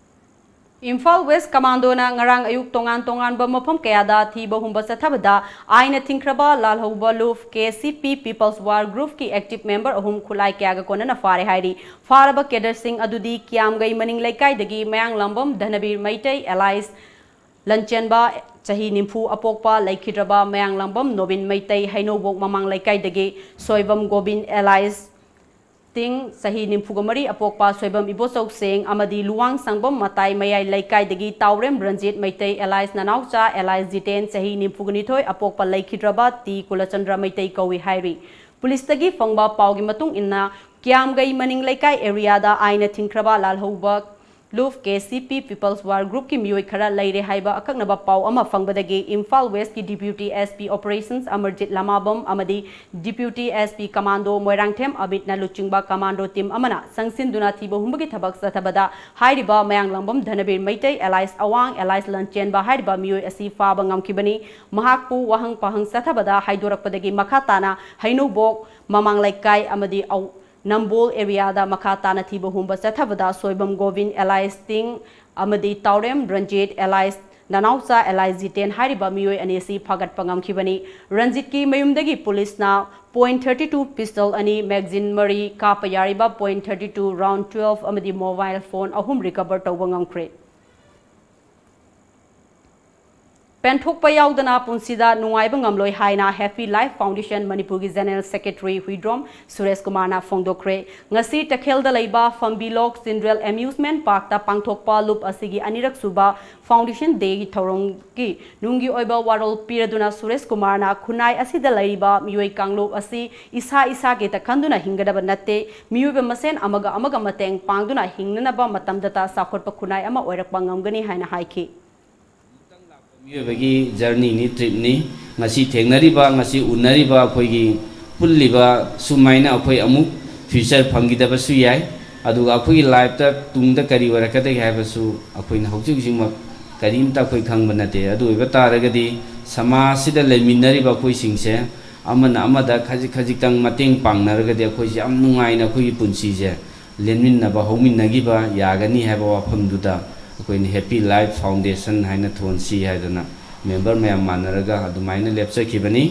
ꯏꯝꯐꯥꯜ ꯋꯦꯁ ꯀꯃꯥꯟꯗꯣꯅ ꯉꯔꯥꯡ ꯑꯌꯨꯛ ꯇꯣꯉꯥꯟ ꯇꯣꯉꯥꯟꯕ ꯃꯐꯝ ꯀꯌꯥꯗ ꯊꯤꯕ ꯍꯨꯝꯕ ꯆꯠꯊꯕꯗ ꯑꯥꯏꯟꯅ ꯊꯤꯡꯈ꯭ꯔꯕ ꯂꯥꯜꯍꯧꯕ ꯂꯨꯞ ꯀꯦ ꯁꯤ ꯄꯤ ꯄꯤꯄꯜꯁ ꯋꯥꯔ ꯒ꯭ꯔꯨꯞꯀꯤ ꯑꯦꯛꯇꯤꯚ ꯃꯦꯝꯕꯔ ꯑꯍꯨꯝ ꯈꯨꯠꯂꯥꯏ ꯀꯌꯥꯒ ꯀꯣꯟꯅꯅ ꯐꯥꯔꯦ ꯍꯥꯏꯔꯤ꯫ ꯐꯥꯔꯕ ꯀꯦꯗꯔꯁꯤꯡ ꯑꯗꯨꯗꯤ ꯀꯤꯌꯥꯝꯒꯩ ꯃꯅꯤꯡ ꯂꯩꯀꯥꯏꯗꯒꯤ ꯃꯌꯥꯡꯂꯥꯡꯕꯝ ꯙꯅꯕꯤꯔ ꯃꯩꯇꯩ ꯑꯦꯂꯥꯏꯁ ꯂꯟꯆꯦꯟꯕ, ꯆꯍꯤ ꯅꯤꯐꯨ ꯑꯄꯣꯛꯄ, ꯂꯩꯈꯤꯗ꯭ꯔꯕ ꯃꯌꯥꯡꯂꯥꯡꯕꯝ ꯅꯣꯕꯤꯟ ꯃꯩꯇꯩ ꯍꯩꯅꯧꯕꯣꯛ ꯃꯃꯥꯡ ꯂꯩꯀꯥꯏꯗꯒꯤ ꯁꯣꯏꯕꯝ ꯒꯣꯕꯤꯟ ꯑꯦꯂꯥꯏꯁ ꯇꯤꯡ, ꯆꯍꯤ ꯅꯤꯐꯨꯒ ꯃꯔꯤ ꯑꯄꯣꯛꯄ ꯁꯣꯏꯕꯝ ꯏꯕꯣꯆꯧ ꯁꯦꯡ ꯑꯃꯗꯤ ꯂꯨꯋꯥꯡ ꯁꯪꯕꯝ ꯃꯇꯥꯏ ꯃꯌꯥꯏ ꯂꯩꯀꯥꯏꯗꯒꯤ ꯇꯥꯎꯔꯦꯝ ꯔꯟꯖꯤꯠ ꯃꯩꯇꯩ ꯑꯦꯂꯥꯏꯁ ꯅꯅꯥꯎꯆꯥ ꯑꯦꯂꯥꯏꯁ ꯖꯤꯇꯦꯟ, ꯆꯍꯤ ꯅꯤꯐꯨꯒ ꯅꯤꯊꯣꯏ ꯑꯄꯣꯛꯄ, ꯂꯩꯈꯤꯗ꯭ꯔꯕ ꯇꯤ ꯀꯨꯂꯆꯟꯗ꯭ꯔ ꯃꯩꯇꯩ ꯀꯧꯏ ꯍꯥꯏꯔꯤ꯫ ꯄꯨꯂꯤꯁꯇꯒꯤ ꯐꯪꯕ ꯄꯥꯎꯒꯤ ꯃꯇꯨꯡ ꯏꯟꯅ, ꯀꯤꯌꯥꯝꯒꯩ ꯃꯅꯤꯡ ꯂꯩꯀꯥꯏ ꯑꯦꯔꯤꯌꯥꯗ ꯑꯥꯏꯟꯅ ꯊꯤꯡꯈ꯭ꯔꯕ ꯂꯥꯜꯍꯧꯕ ꯂꯨꯐ ꯀꯦ ꯁꯤ ꯄꯤ People's War Groupꯀꯤ ꯃꯤꯑꯣꯏ ꯈꯔ ꯂꯩꯔꯦ ꯍꯥꯏꯕ ꯑꯀꯛꯅꯕ ꯄꯥꯎ ꯑꯃ ꯐꯪꯕꯗꯒꯤ ꯏꯝꯐꯥꯜ ꯋꯦꯁꯀꯤ Deputy S P Operations Amarjeet ꯂꯃꯥꯕꯝ ꯑꯃꯗꯤ Deputy S P Commando Moirangthem ꯑꯃꯤꯠꯅ ꯂꯨꯆꯤꯡꯕ commando team ꯑꯃꯅ ꯆꯪꯁꯤꯟꯗꯨꯅ ꯊꯤꯕ ꯍꯨꯝꯕꯒꯤ ꯊꯕꯛ ꯆꯠꯊꯕꯗ ꯍꯥꯏꯔꯤꯕ ꯃꯌꯥꯡꯂꯥꯡꯕꯝ ꯙꯅꯕꯤꯔ ꯃꯩꯇꯩ alias ꯑꯋꯥꯡ alias ꯂꯟꯆꯦꯟꯕ ꯍꯥꯏꯔꯤꯕ ꯃꯤꯑꯣꯏ ꯑꯁꯤ ꯐꯥꯕ ꯉꯝꯈꯤꯕꯅꯤ꯫ ꯃꯍꯥꯛꯄꯨ ꯋꯥꯍꯪ ꯄꯥꯍꯪ ꯆꯠꯊꯕꯗ ꯍꯥꯏꯗꯣꯔꯛꯄꯗꯒꯤ ꯃꯈꯥ ꯇꯥꯅ ꯍꯩꯅꯧꯕꯣꯛ ꯃꯃꯥꯡ ꯂꯩꯀꯥꯏ ꯑꯃꯗꯤ ꯑꯧ-, ꯅꯝꯕꯣꯜ areaꯗ ꯃꯈꯥ ꯇꯥꯅ ꯊꯤꯕ ꯍꯨꯝꯕ ꯆꯠꯊꯕꯗ ꯁꯣꯏꯕꯝ ꯒꯣꯕꯤꯟ alias ꯇꯤꯡ ꯑꯃꯗꯤ ꯇꯥꯎꯔꯦꯝ ꯔꯟꯖꯤꯠ alias ꯅꯅꯥꯎꯆꯥ alias ꯖꯤꯇꯦꯟ ꯍꯥꯏꯔꯤꯕ ꯃꯤꯑꯣꯏ ꯑꯅꯤ ꯑꯁꯤ ꯐꯥꯒꯠꯄ ꯉꯝꯈꯤꯕꯅꯤ꯫ ꯔꯟꯖꯤꯠꯀꯤ ꯃꯌꯨꯝꯗꯒꯤ ꯄꯨꯂꯤꯁꯅ point thirty two pistol ꯑꯅꯤ, magazine ꯃꯔꯤ, ꯀꯥꯞꯄ ꯌꯥꯔꯤꯕ point thirty two round twelve ꯑꯃꯗꯤ mobile phone ꯑꯍꯨꯝ recover ꯇꯧꯕ ꯉꯝꯈ꯭ꯔꯦ꯫ ꯄꯦꯟꯊꯣꯛꯄ ꯌꯥꯎꯗꯅ ꯄꯨꯟꯁꯤꯗ ꯅꯨꯡꯉꯥꯏꯕ ꯉꯝꯂꯣꯏ ꯍꯥꯏꯅ Happy Life Foundation ꯃꯅꯤꯄꯨꯔꯒꯤ General Secretary ꯍꯨꯏꯗ꯭ꯔꯣꯝ ꯁꯨꯔꯦꯁ ꯀꯨꯃꯥꯔꯅ ꯐꯣꯡꯗꯣꯛꯈ꯭ꯔꯦ꯫ ꯉꯁꯤ ꯇꯈꯦꯜꯗ ꯂꯩꯕ ꯐꯝꯕꯤꯂꯣꯛ Central Amusement Parkꯇ ꯄꯥꯡꯊꯣꯛꯄ ꯂꯨꯞ ꯑꯁꯤꯒꯤ ꯑꯅꯤꯔꯛ ꯁꯨꯕ Foundation Dayꯒꯤ ꯊꯧꯔꯝꯒꯤ ꯅꯨꯡꯒꯤ ꯑꯣꯏꯕ ꯋꯥꯔꯣꯜ ꯄꯤꯔꯗꯨꯅ ꯁꯨꯔꯦꯁ ꯀꯨꯃꯥꯔꯅ ꯈꯨꯟꯅꯥꯏ ꯑꯁꯤꯗ ꯂꯩꯔꯤꯕ ꯃꯤꯑꯣꯏ ꯀꯥꯡꯂꯨꯞ ꯑꯁꯤ ꯏꯁꯥ ꯏꯁꯥꯒꯤꯇ ꯈꯟꯗꯨꯅ ꯍꯤꯡꯒꯗꯕ ꯅꯠꯇꯦ, ꯃꯤꯑꯣꯏꯕ ꯃꯁꯦꯟ ꯑꯃꯒ ꯑꯃꯒ ꯃꯇꯦꯡ ꯄꯥꯡꯗꯨꯅ ꯍꯤꯡꯅꯅꯕ ꯃꯇꯝꯗꯇ ꯆꯥꯎꯈꯠꯄ ꯈꯨꯟꯅꯥꯏ ꯑꯃ ꯑꯣꯏꯔꯛꯄ ꯉꯝꯒꯅꯤ ꯍꯥꯏꯅ ꯍꯥꯏꯈꯤ꯫ ꯃꯤꯑꯣꯏꯕꯒꯤ journeyꯅꯤ, tripꯅꯤ꯫ ꯉꯁꯤ ꯊꯦꯡꯅꯔꯤꯕ, ꯉꯁꯤ ꯎꯅꯔꯤꯕ ꯑꯩꯈꯣꯏꯒꯤ ꯄꯨꯜꯂꯤꯕ ꯁꯨꯃꯥꯏꯅ ꯑꯩꯈꯣꯏ ꯑꯃꯨꯛ future ꯐꯪꯈꯤꯗꯕꯁꯨ ꯌꯥꯏ꯫ ꯑꯗꯨꯒ ꯑꯩꯈꯣꯏꯒꯤ lifeꯇ ꯇꯨꯡꯗ ꯀꯔꯤ ꯑꯣꯏꯔꯛꯀꯗꯒꯦ ꯍꯥꯏꯕꯁꯨ ꯑꯩꯈꯣꯏꯅ ꯍꯧꯖꯤꯛ ꯍꯧꯖꯤꯛꯃꯛ ꯀꯔꯤꯝꯇ ꯑꯩꯈꯣꯏ ꯈꯪꯕ ꯅꯠꯇꯦ꯫ ꯑꯗꯨ ꯑꯣꯏꯕ ꯇꯥꯔꯒꯗꯤ ꯁꯃꯥꯖꯁꯤꯗ ꯂꯩꯃꯤꯟꯅꯔꯤꯕ ꯑꯩꯈꯣꯏꯁꯤꯡꯁꯦ ꯑꯃꯅ ꯑꯃꯗ ꯈꯖꯤꯛ ꯈꯖꯤꯛꯇꯪ ꯃꯇꯦꯡ ꯄꯥꯡꯅꯔꯒꯗꯤ ꯑꯩꯈꯣꯏꯁꯦ ꯌꯥꯝ ꯅꯨꯡꯉꯥꯏꯅ ꯑꯩꯈꯣꯏꯒꯤ ꯄꯨꯟꯁꯤꯁꯦ ꯂꯦꯟꯃꯤꯟꯅꯕ, ꯍꯧꯃꯤꯟꯅꯈꯤꯕ ꯌꯥꯒꯅꯤ ꯍꯥꯏꯕ ꯋꯥꯐꯝꯗꯨꯗ ꯑꯩꯈꯣꯏꯅ Happy Life Foundation ꯍꯥꯏꯅ ꯊꯣꯟꯁꯤ ꯍꯥꯏꯗꯅ member ꯃꯌꯥꯝ ꯃꯥꯟꯅꯔꯒ ꯑꯗꯨꯃꯥꯏꯅ ꯂꯦꯞꯆꯈꯤꯕꯅꯤ꯫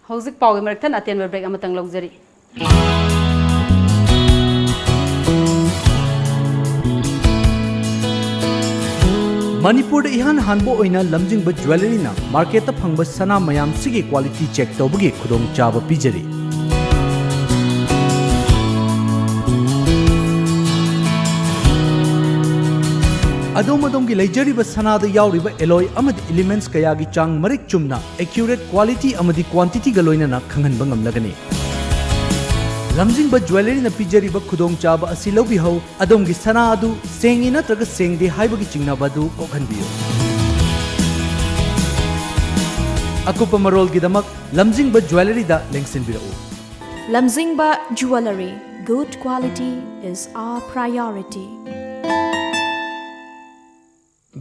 ꯍꯧꯖꯤꯛ ꯄꯥꯎꯒꯤ ꯃꯔꯛ ꯊꯠꯅ ꯑꯇꯦꯟꯕ break ꯑꯃꯇꯪ ꯂꯧꯖꯔꯤ꯫ ꯃꯅꯤꯄꯨꯔꯗ ꯏꯍꯥꯟ ꯍꯥꯟꯕ ꯑꯣꯏꯅ ꯂꯝꯖꯤꯡꯕ ꯖ꯭ꯋꯦꯂꯔꯤꯅ ꯃꯥꯔꯀꯦꯠꯇ ꯐꯪꯕ ꯁꯅꯥ ꯃꯌꯥꯝꯁꯤꯒꯤ quality check ꯇꯧꯕꯒꯤ ꯈꯨꯗꯣꯡꯆꯥꯕ ꯄꯤꯖꯔꯤ꯫ ꯑꯗꯣꯝ ꯑꯗꯣꯝꯒꯤ ꯂꯩꯖꯔꯤꯕ ꯁꯅꯥꯗ ꯌꯥꯎꯔꯤꯕ alloy ꯑꯃꯗꯤ elements ꯀꯌꯥꯒꯤ ꯆꯥꯡ ꯃꯔꯤꯛ ꯆꯨꯝꯅ, accurate quality ꯑꯃꯗꯤ quantityꯒ ꯂꯣꯏꯅꯅ ꯈꯪꯍꯟꯕ ꯉꯝꯂꯒꯅꯤ꯫ ꯂꯝꯖꯤꯡꯕ ꯖ꯭ꯋꯦꯂꯔꯤꯅ ꯄꯤꯖꯔꯤꯕ ꯈꯨꯗꯣꯡꯆꯥꯕ ꯑꯁꯤ ꯂꯧꯕꯤꯍꯧ꯫ ꯑꯗꯣꯝꯒꯤ ꯁꯅꯥ ꯑꯗꯨ ꯁꯦꯡꯉꯤ ꯅꯠꯇ꯭ꯔꯒ ꯁꯦꯡꯗꯦ ꯍꯥꯏꯕꯒꯤ ꯆꯤꯡꯅꯕ ꯑꯗꯨ ꯀꯣꯛꯍꯟꯕꯤꯌꯨ꯫ ꯑꯀꯨꯞꯄ ꯃꯔꯣꯜꯒꯤꯗꯃꯛ ꯂꯝꯖꯤꯡꯕ ꯖ꯭ꯋꯦꯂꯔꯤꯗ ꯂꯦꯡꯁꯤꯟꯕꯤꯔꯛꯎ꯫ Lamzingba Jewellery, good quality is our priority.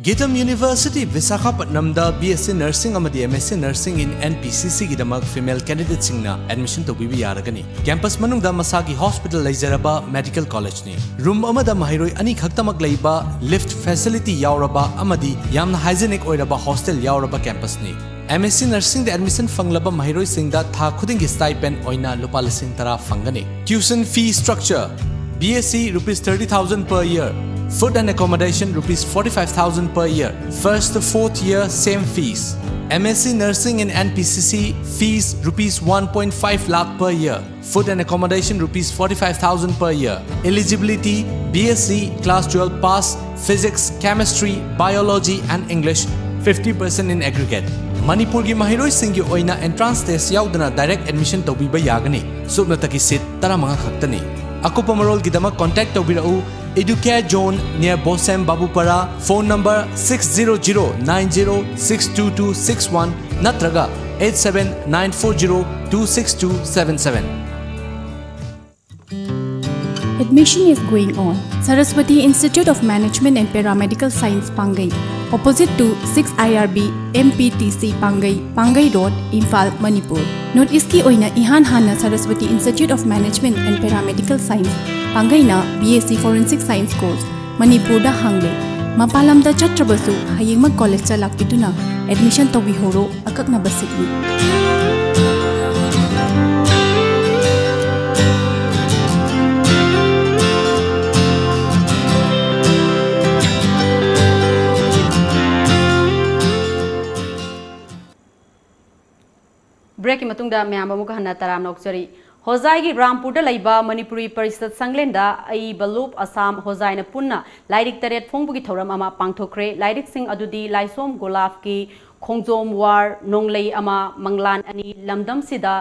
Geetam University, ꯚꯤꯁꯥꯈꯥꯄꯠꯅꯝꯗ B S C Nursing ꯑꯃꯗꯤ M S C Nursing in N P C C ꯒꯤꯗꯃꯛ female candidateꯁꯤꯡꯅ admission ꯇꯧꯕꯤꯕ ꯌꯥꯔꯒꯅꯤ꯫ Campus ꯃꯅꯨꯡꯗ ꯃꯁꯥꯒꯤ hospital ꯂꯩꯖꯔꯕ medical collegeꯅꯤ꯫ Room ꯑꯃꯗ ꯃꯍꯩꯔꯣꯏ ꯑꯅꯤ ꯈꯛꯇꯃꯛ ꯂꯩꯕ, lift facility ꯌꯥꯎꯔꯕ ꯑꯃꯗꯤ ꯌꯥꯝꯅ hygienic ꯑꯣꯏꯔꯕ hostel ꯌꯥꯎꯔꯕ campusꯅꯤ꯫ M S C Nursingꯗ admission ꯐꯪꯂꯕ ꯃꯍꯩꯔꯣꯏꯁꯤꯡꯗ ꯊꯥ ꯈꯨꯗꯤꯡꯒꯤ stipend ꯑꯣꯏꯅ ꯂꯨꯄꯥ ꯂꯤꯁꯤꯡ ꯇꯔꯥ ꯐꯪꯒꯅꯤ꯫ Tuition fee structure: B S C rupees thirty thousand per year, food and accommodation rupees forty-five thousand per year, first to fourth year same fees. M S C Nursing in N P C C fees rupees one point five lakh per year, food and accommodation rupees forty-five thousand per year. Eligibility: B S C, class twelve pass, physics, chemistry, biology and English, fifty percent in aggregate. ꯃꯅꯤꯄꯨꯔꯒꯤ ꯃꯍꯩꯔꯣꯏꯁꯤꯡꯒꯤ ꯑꯣꯏꯅ entrance test ꯌꯥꯎꯗꯅ direct admission ꯇꯧꯕꯤꯕ ꯌꯥꯒꯅꯤ꯫ ꯁꯨꯞꯅꯇꯒꯤ seat ꯇꯔꯥꯃꯉꯥ ꯈꯛꯇꯅꯤ꯫ ꯑꯀꯨꯞꯄ ꯃꯔꯣꯜꯒꯤꯗꯃꯛ contact ꯇꯧꯕꯤꯔꯛꯎ, Educare Zone near Bosem Babupara, phone number six zero zero nine zero six two two six one ꯅꯠꯇ꯭ꯔꯒ eight seven nine four zero two six two seven seven꯫ Admission is going on. Saraswati Institute of Management and Paramedical Science, Pangai, opposite to six I R B M P T C Pangai, Pangai Road, Imphal, Manipur. North East ꯀꯤ ꯑꯣꯏꯅ ꯏꯍꯥꯟ ꯍꯥꯟꯅ Saraswati Institute of Management and Paramedical Science, ꯄꯥꯡꯒꯩꯅ B S C Forensic Science course ꯃꯅꯤꯄꯨꯔꯗ ꯍꯥꯡꯂꯦ꯫ ꯃꯄꯥꯟ ꯂꯝꯗ ꯆꯠꯇ꯭ꯔꯕꯁꯨ ꯍꯌꯦꯡꯃꯛ college ꯇ ꯂꯥꯛꯄꯤꯗꯨꯅ admission ꯇꯧꯕꯤꯍꯧꯔꯣ꯫ ꯑꯀꯛꯅꯕ seat ꯅꯤ꯫ Break ꯀꯤ ꯃꯇꯨꯡꯗ ꯃꯌꯥꯝ ꯑꯃꯨꯛ ꯍꯟꯅ ꯇꯔꯥꯝꯅ ꯑꯣꯛꯆꯔꯤ꯫ ꯍꯣꯖꯥꯏꯒꯤ ꯔꯥꯝꯄꯨꯔꯗ ꯂꯩꯕ ꯃꯅꯤꯄꯨꯔꯤ ꯄꯔꯤꯁꯠ ꯁꯪꯂꯦꯟꯗ ꯑꯏꯕ ꯂꯨꯞ ꯑꯁꯥꯝ ꯍꯣꯖꯥꯏꯅ ꯄꯨꯟꯅ ꯂꯥꯏꯔꯤꯛ ꯇꯔꯦꯠ ꯐꯣꯡꯕꯒꯤ ꯊꯧꯔꯝ ꯑꯃ ꯄꯥꯡꯊꯣꯛꯈ꯭ꯔꯦ꯫ ꯂꯥꯏꯔꯤꯛꯁꯤꯡ ꯑꯗꯨꯗꯤ ꯂꯥꯏꯁꯣꯝ ꯒꯣꯂꯥꯞꯀꯤ ꯈꯣꯡꯖꯣꯝ ꯋꯥꯔ, ꯅꯣꯡꯂꯩ ꯑꯃ, ꯃꯪꯂꯥꯟ ꯑꯅꯤ, ꯂꯝꯗꯝꯁꯤꯗ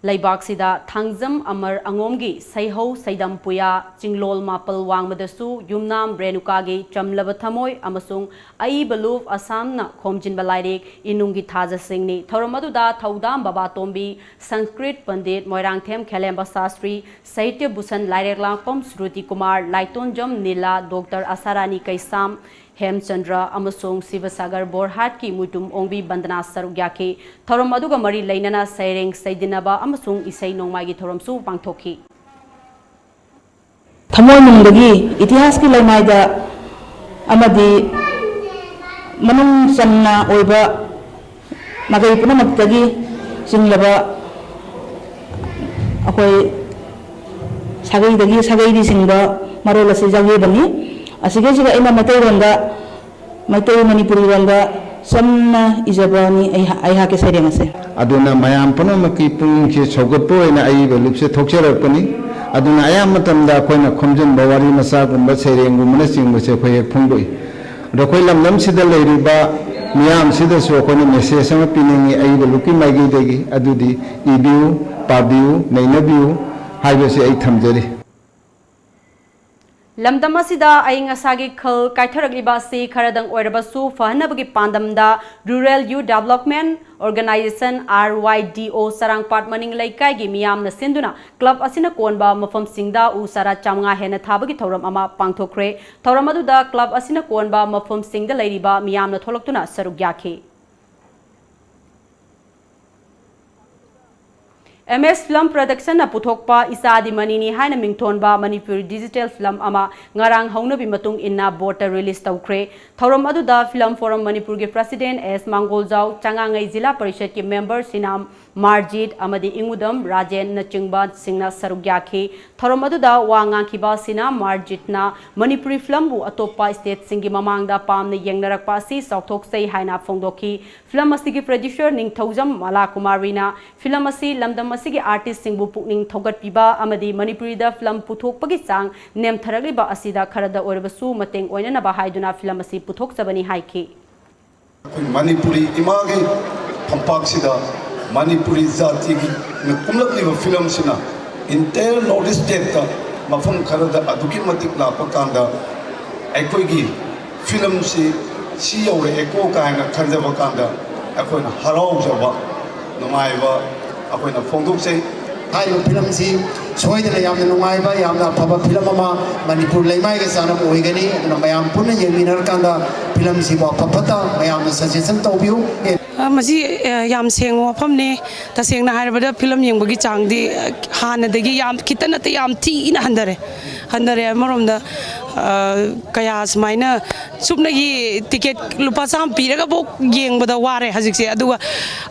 ꯂꯩꯕꯥꯛꯁꯤꯗ ꯊꯥꯡꯖꯝ ꯑꯃꯔ ꯑꯉꯣꯝꯒꯤ ꯁꯩꯍꯧ ꯁꯩꯗꯝ ꯄꯨꯌꯥ ꯆꯤꯡꯂꯣꯜ ꯃꯥꯄꯜ ꯋꯥꯡꯃꯗꯁꯨ ꯌꯨꯝꯅꯥꯝ ꯔꯦꯅꯨꯀꯥꯒꯤ ꯆꯝꯂꯕ ꯊꯃꯣꯏ ꯑꯃꯁꯨꯡ ꯑꯏꯕ ꯂꯨꯞ ꯑꯁꯥꯝꯅ ꯈꯣꯝꯖꯤꯟꯕ ꯂꯥꯏꯔꯤꯛ ꯏꯅꯨꯡꯒꯤ ꯊꯥꯖꯁꯤꯡꯅꯤ꯫ ꯊꯧꯔꯝ ꯑꯗꯨꯗ ꯊꯧꯗꯥꯝ ꯕꯕꯥꯇꯣꯝꯕꯤ, ꯁꯪꯁꯀ꯭ꯔꯤꯠ ꯄꯟꯗꯤꯠ ꯃꯣꯏꯔꯥꯡꯊꯦꯝ ꯈꯦꯂꯦꯝꯕ ꯁꯥꯁꯇ꯭ꯔꯤ, ꯁꯥꯍꯤꯇ꯭ꯌ ꯚꯨꯁꯟ ꯂꯥꯏꯔꯦꯛꯂꯥꯛꯄꯝ ꯁ꯭ꯔꯨꯇꯤ ꯀꯨꯃꯥꯔ, ꯂꯥꯏꯇꯣꯟꯖꯝ ꯅꯤꯂꯥ, ꯗꯣꯛꯇꯔ ꯑꯁꯥꯔꯥꯅꯤ ꯀꯩꯁꯥꯝ, ꯍꯦꯝꯆꯟꯗ꯭ꯔ ꯑꯃꯁꯨꯡ ꯁꯤꯕꯁꯥꯒꯔ ꯕꯣꯔꯍꯥꯠꯀꯤ ꯃꯨꯏꯇꯨꯝ ꯑꯣꯡꯕꯤ ꯕꯟꯗꯅꯥ ꯁꯔꯨꯛ ꯌꯥꯈꯤ꯫ ꯊꯧꯔꯝ ꯑꯗꯨꯒ ꯃꯔꯤ ꯂꯩꯅꯅ ꯁꯩꯔꯦꯡ ꯁꯩꯗꯤꯟꯅꯕ ꯑꯃꯁꯨꯡ ꯏꯁꯩ ꯅꯣꯡꯃꯥꯏꯒꯤ ꯊꯧꯔꯝꯁꯨ ꯄꯥꯡꯊꯣꯛꯈꯤ꯫ ꯊꯃꯣꯏꯅꯨꯡꯗꯒꯤ ꯏꯇꯤꯍꯥꯁꯀꯤ ꯂꯩꯃꯥꯏꯗ ꯑꯃꯗꯤ ꯃꯅꯨꯡ ꯆꯟꯅ ꯑꯣꯏꯕ ꯃꯥꯏꯀꯩ ꯄꯨꯝꯅꯃꯛꯇꯒꯤ ꯆꯤꯡꯂꯕ ꯑꯩꯈꯣꯏ ꯁꯥꯒꯩꯗꯒꯤ ꯁꯥꯒꯩꯗꯤ ꯆꯤꯡꯕ ꯃꯔꯣꯜ ꯑꯁꯤ ꯌꯥꯎꯖꯕꯅꯤ꯫ ꯑꯁꯤꯒꯤꯁꯤꯗ ꯑꯩꯅ ꯃꯩꯇꯩꯂꯣꯟꯗ, ꯃꯩꯇꯩ ꯃꯅꯤꯄꯨꯔꯤ ꯂꯣꯟꯗ ꯆꯝꯅ ꯏꯖꯕꯅꯤ ꯑꯩꯍꯥꯛ, ꯑꯩꯍꯥꯛꯀꯤ ꯁꯩꯔꯦꯡ ꯑꯁꯦ꯫ ꯑꯗꯨꯅ ꯃꯌꯥꯝ ꯄꯨꯝꯅꯃꯛꯀꯤ ꯄꯨꯛꯅꯤꯡꯁꯦ ꯁꯧꯒꯠꯄ ꯑꯣꯏꯅ ꯑꯏꯕ ꯂꯨꯞꯁꯦ ꯊꯣꯛꯆꯔꯛꯄꯅꯤ꯫ ꯑꯗꯨꯅ ꯑꯌꯥꯝꯕ ꯃꯇꯝꯗ ꯑꯩꯈꯣꯏꯅ ꯈꯣꯝꯖꯤꯟꯕ ꯋꯥꯔꯤ ꯃꯆꯥꯒꯨꯝꯕ ꯁꯩꯔꯦꯡꯒꯨꯝꯕꯅꯆꯤꯡꯕꯁꯦ ꯑꯩꯈꯣꯏ ꯍꯦꯛ ꯐꯣꯡꯗꯣꯛꯏ꯫ ꯑꯗꯣ ꯑꯩꯈꯣꯏ ꯂꯝꯗꯝꯁꯤꯗ ꯂꯩꯔꯤꯕ ꯃꯤꯌꯥꯝꯁꯤꯗꯁꯨ ꯑꯩꯈꯣꯏꯅ ꯃꯦꯁꯦꯖ ꯑꯃ ꯄꯤꯅꯤꯡꯉꯤ ꯑꯏꯕ ꯂꯨꯞꯀꯤ ꯃꯥꯏꯀꯩꯗꯒꯤ, ꯑꯗꯨꯗꯤ ꯏꯕꯤꯌꯨ, ꯄꯥꯕꯤꯌꯨ, ꯅꯩꯅꯕꯤꯌꯨ ꯍꯥꯏꯕꯁꯤ ꯑꯩ ꯊꯝꯖꯔꯤ꯫ ꯂꯝꯗꯝ ꯑꯁꯤꯗ ꯑꯏꯪ ꯑꯁꯥꯒꯤ ꯈꯜ ꯀꯥꯏꯊꯔꯛꯂꯤꯕ ꯑꯁꯤ ꯈꯔꯗꯪ ꯑꯣꯏꯔꯕꯁꯨ ꯐꯍꯟꯅꯕꯒꯤ ꯄꯥꯟꯗꯝꯗ Rural Youth Development Organization, R Y D O, ꯆꯔꯥꯡꯄꯥꯠ ꯃꯅꯤꯡ ꯂꯩꯀꯥꯏꯒꯤ ꯃꯤꯌꯥꯝꯅ ꯁꯤꯟꯗꯨꯅ ꯀ꯭ꯂꯕ ꯑꯁꯤꯅ ꯀꯣꯟꯕ ꯃꯐꯝꯁꯤꯡꯗ ꯎ ꯆꯥꯔꯥ ꯆꯥꯃꯉꯥ ꯍꯦꯟꯅ ꯊꯥꯕꯒꯤ ꯊꯧꯔꯝ ꯑꯃ ꯄꯥꯡꯊꯣꯛꯈ꯭ꯔꯦ꯫ ꯊꯧꯔꯝ ꯑꯗꯨꯗ ꯀ꯭ꯂꯕ ꯑꯁꯤꯅ ꯀꯣꯟꯕ ꯃꯐꯝꯁꯤꯡꯗ ꯂꯩꯔꯤꯕ ꯃꯤꯌꯥꯝꯅ ꯊꯣꯛꯂꯛꯇꯨꯅ ꯁꯔꯨꯛ ꯌꯥꯈꯤ꯫ ꯑꯦꯝ ꯑꯦꯁ Film Productionꯅ ꯄꯨꯊꯣꯛꯄ ꯏꯆꯥꯗꯤ ꯃꯅꯤꯅꯤ ꯍꯥꯏꯅ ꯃꯤꯡꯊꯣꯟꯕ ꯃꯅꯤꯄꯨꯔꯤ digital film ꯑꯃ ꯉꯔꯥꯡ ꯍꯧꯅꯕꯤ ꯃꯇꯨꯡ ꯏꯟꯅ boardꯇ release ꯇꯧꯈ꯭ꯔꯦ꯫ ꯊꯧꯔꯝ ꯑꯗꯨꯗ Film Forum ꯃꯅꯤꯄꯨꯔꯒꯤ president ꯑꯦꯁ ꯃꯥꯡꯒꯣꯜꯖꯥꯎ, ꯆꯉꯥꯡꯉꯩ ꯖꯤꯂꯥ ꯄꯔꯤꯁꯠꯀꯤ member ꯁꯤꯅꯥꯝ ꯃꯥꯔꯖꯤꯠ ꯑꯃꯗꯤ ꯏꯉꯨꯗꯝ ꯔꯥꯖꯦꯟꯅꯆꯤꯡꯕꯁꯤꯡꯅ ꯁꯔꯨꯛ ꯌꯥꯈꯤ꯫ ꯊꯧꯔꯝ ꯑꯗꯨꯗ ꯋꯥ ꯉꯥꯡꯈꯤꯕ ꯁꯤꯅꯥꯝ ꯃꯥꯔꯖꯤꯠꯅ ꯃꯅꯤꯄꯨꯔꯤ filmꯕꯨ ꯑꯇꯣꯞꯄ stateꯁꯤꯡꯒꯤ ꯃꯃꯥꯡꯗ ꯄꯥꯝꯅ ꯌꯦꯡꯅꯔꯛꯄ ꯑꯁꯤ ꯆꯥꯎꯊꯣꯛꯆꯩ ꯍꯥꯏꯅ ꯐꯣꯡꯗꯣꯛꯈꯤ꯫ Film ꯑꯁꯤꯒꯤ producer ꯅꯤꯡꯊꯧꯖꯝ ꯃꯂꯥ ꯀꯨꯃꯥꯔꯤꯅ film ꯑꯁꯤ ꯂꯝꯗꯝ ꯑꯁꯤꯒꯤ artistꯁꯤꯡꯕꯨ ꯄꯨꯛꯅꯤꯡ ꯊꯧꯒꯠꯄꯤꯕ ꯑꯃꯗꯤ ꯃꯅꯤꯄꯨꯔꯤꯗ film ꯄꯨꯊꯣꯛꯄꯒꯤ ꯆꯥꯡ ꯅꯦꯝꯊꯔꯛꯂꯤꯕ ꯑꯁꯤꯗ ꯈꯔꯗ ꯑꯣꯏꯔꯕꯁꯨ ꯃꯇꯦꯡ ꯑꯣꯏꯅꯅꯕ ꯍꯥꯏꯗꯨꯅ film ꯑꯁꯤ ꯄꯨꯊꯣꯛꯆꯕꯅꯤ ꯍꯥꯏꯈꯤ꯫ ꯑꯩꯈꯣꯏ ꯃꯅꯤꯄꯨꯔꯤ ꯏꯃꯥꯒꯤ ꯐꯝꯄꯥꯛꯁꯤꯗ ꯃꯅꯤꯄꯨꯔꯤ ꯖꯥꯇꯤꯒꯤ ꯀꯨꯝꯂꯛꯂꯤꯕ ꯐꯤꯂꯝꯁꯤꯅ entire North East stateꯇ ꯃꯐꯝ ꯈꯔꯗ ꯑꯗꯨꯛꯀꯤ ꯃꯇꯤꯛ ꯂꯥꯛꯄ ꯀꯥꯟꯗ ꯑꯩꯈꯣꯏꯒꯤ ꯐꯤꯂꯝꯁꯤ ꯁꯤ ꯌꯧꯔꯛꯑꯦꯀꯣ ꯀꯥꯏꯅ ꯈꯟꯖꯕ ꯀꯥꯟꯗ ꯑꯩꯈꯣꯏꯅ ꯍꯔꯥꯎꯖꯕ, ꯅꯨꯡꯉꯥꯏꯕ ꯑꯩꯈꯣꯏꯅ ꯐꯣꯡꯗꯣꯛꯆꯩ꯫ ꯍꯥꯏꯔꯤꯕ ꯐꯤꯂꯝꯁꯤ ꯁꯣꯏꯗꯅ ꯌꯥꯝꯅ ꯅꯨꯡꯉꯥꯏꯕ, ꯌꯥꯝꯅ ꯑꯐꯕ ꯐꯤꯂꯝ ꯑꯃ ꯃꯅꯤꯄꯨꯔ ꯂꯩꯃꯥꯏꯒ ꯆꯥꯟꯅꯕ ꯑꯣꯏꯒꯅꯤ꯫ ꯑꯗꯨꯅ ꯃꯌꯥꯝ ꯄꯨꯟꯅ ꯌꯦꯡꯃꯤꯟꯅꯔꯀꯥꯟꯗ ꯐꯤꯂꯝꯁꯤꯕꯨ ꯑꯐ ꯐꯠꯇ ꯃꯌꯥꯝꯅ suggestion ꯇꯧꯕꯤꯌꯨ꯫ ꯑꯦ, ꯑ, ꯃꯁꯤ, ꯑ, ꯌꯥꯝ ꯁꯦꯡꯕ ꯋꯥꯐꯝꯅꯤ꯫ ꯇꯁꯦꯡꯅ ꯍꯥꯏꯔꯕꯗ ꯐꯤꯂꯝ ꯌꯦꯡꯕꯒꯤ ꯆꯥꯡꯗꯤ, ꯑ, ꯍꯥꯟꯅꯗꯒꯤ ꯌꯥꯝ ꯈꯤꯇ ꯅꯠꯇꯦ, ꯌꯥꯝ ꯊꯤꯅ ꯍꯟꯊꯔꯦ꯫ ꯍꯟꯊꯔꯦ꯫ ꯑꯃꯔꯣꯝꯗ, ꯑ, ꯀꯌꯥ ꯁꯨꯃꯥꯏꯅ ꯆꯨꯞꯅꯒꯤ ꯇꯤꯀꯦꯠ ꯂꯨꯄꯥ ꯆꯥꯝꯃ ꯄꯤꯔꯒꯐꯥꯎ ꯌꯦꯡꯕꯗ ꯋꯥꯔꯦ ꯍꯧꯖꯤꯛꯁꯦ꯫ ꯑꯗꯨꯒ,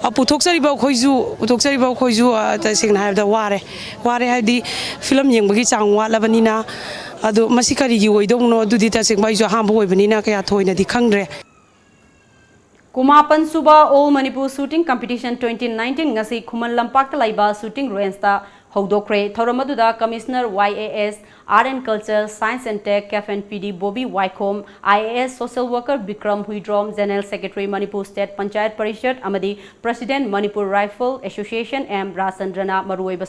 ꯑ, ꯄꯨꯊꯣꯛꯆꯔꯤꯕ ꯑꯩꯈꯣꯏꯁꯨ, ꯄꯨꯊꯣꯛꯆꯔꯤꯕ ꯑꯩꯈꯣꯏꯁꯨ, ꯑ, ꯇꯁꯦꯡꯅ ꯍꯥꯏꯔꯕꯗ ꯋꯥꯔꯦ꯫ ꯋꯥꯔꯦ ꯍꯥꯏꯕꯗꯤ ꯐꯤꯂꯝ ꯌꯦꯡꯕꯒꯤ ꯆꯥꯡ ꯋꯥꯠꯂꯕꯅꯤꯅ꯫ ꯑꯗꯣ ꯃꯁꯤ ꯀꯔꯤꯒꯤ ꯑꯣꯏꯗꯧꯕꯅꯣ? ꯑꯗꯨꯗꯤ ꯇꯁꯦꯡꯕ ꯑꯩꯁꯨ ꯑꯍꯥꯟꯕ ꯑꯣꯏꯕꯅꯤꯅ ꯀꯌꯥ ꯊꯣꯏꯅꯗꯤ ꯈꯪꯗ꯭ꯔꯦ꯫ ꯀꯨꯟꯃꯥꯄꯟ ꯁꯨꯕ All Manipur Shooting Competition twenty nineteen ꯉꯁꯤ ꯈꯨꯃꯟ ꯂꯝꯄꯥꯛꯇ ꯂꯩꯕ shooting rangeꯇ ꯍꯧꯗꯣꯛꯈ꯭ꯔꯦ꯫ ꯊꯧꯔꯝ ꯑꯗꯨꯗ Commissioner Y A S, Art and Culture, Science and Tech, Cafen P D Bobby Waikhom, I A S social worker Bikram Huidrom, General Secretary Manipur State Panchayat Parishad ꯑꯃꯗꯤ President Manipur Rifle Association M ꯔꯥꯖꯆꯟꯗ꯭ꯔꯅ ꯃꯔꯨꯑꯣꯏꯕ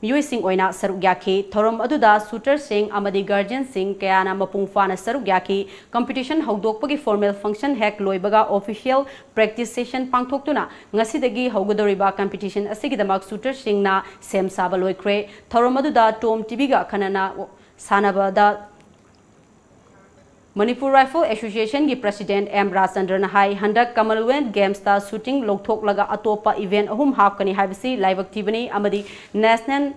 ꯃꯤꯑꯣꯏꯁꯤꯡ ꯑꯣꯏꯅ ꯁꯔꯨꯛ ꯌꯥꯈꯤ꯫ ꯊꯧꯔꯝ ꯑꯗꯨꯗ shooterꯁꯤꯡ ꯑꯃꯗꯤ guardianꯁꯤꯡ ꯀꯌꯥꯅ ꯃꯄꯨꯡ ꯐꯥꯅ ꯁꯔꯨꯛ ꯌꯥꯈꯤ꯫ Competition ꯍꯧꯗꯣꯛꯄꯒꯤ formal function ꯍꯦꯛ ꯂꯣꯏꯕꯒ official practice session ꯄꯥꯡꯊꯣꯛꯇꯨꯅ ꯉꯁꯤꯗꯒꯤ ꯍꯧꯒꯗꯧꯔꯤꯕ competition ꯑꯁꯤꯒꯤꯗꯃꯛ shooterꯁꯤꯡꯅ ꯁꯦꯝ ꯁꯥꯕ ꯂꯣꯏꯈ꯭ꯔꯦ꯫ ꯊꯧꯔꯝ ꯑꯗꯨꯗ Tom TVꯒ ꯑꯈꯟꯅꯅ ꯁꯥꯟꯅꯕꯗ Manipur Rifle Associationꯒꯤ President M ꯔꯥꯖꯆꯟꯗ꯭ꯔꯅ ꯍꯥꯏ, ꯍꯟꯗꯛ Commonwealth Gamesꯇ shooting ꯂꯧꯊꯣꯛꯂꯒ ꯑꯇꯣꯞꯄ event ꯑꯍꯨꯝ ꯍꯥꯞꯀꯅꯤ ꯍꯥꯏꯕꯁꯤ ꯂꯥꯏꯕꯛ ꯊꯤꯕꯅꯤ ꯑꯃꯗꯤ National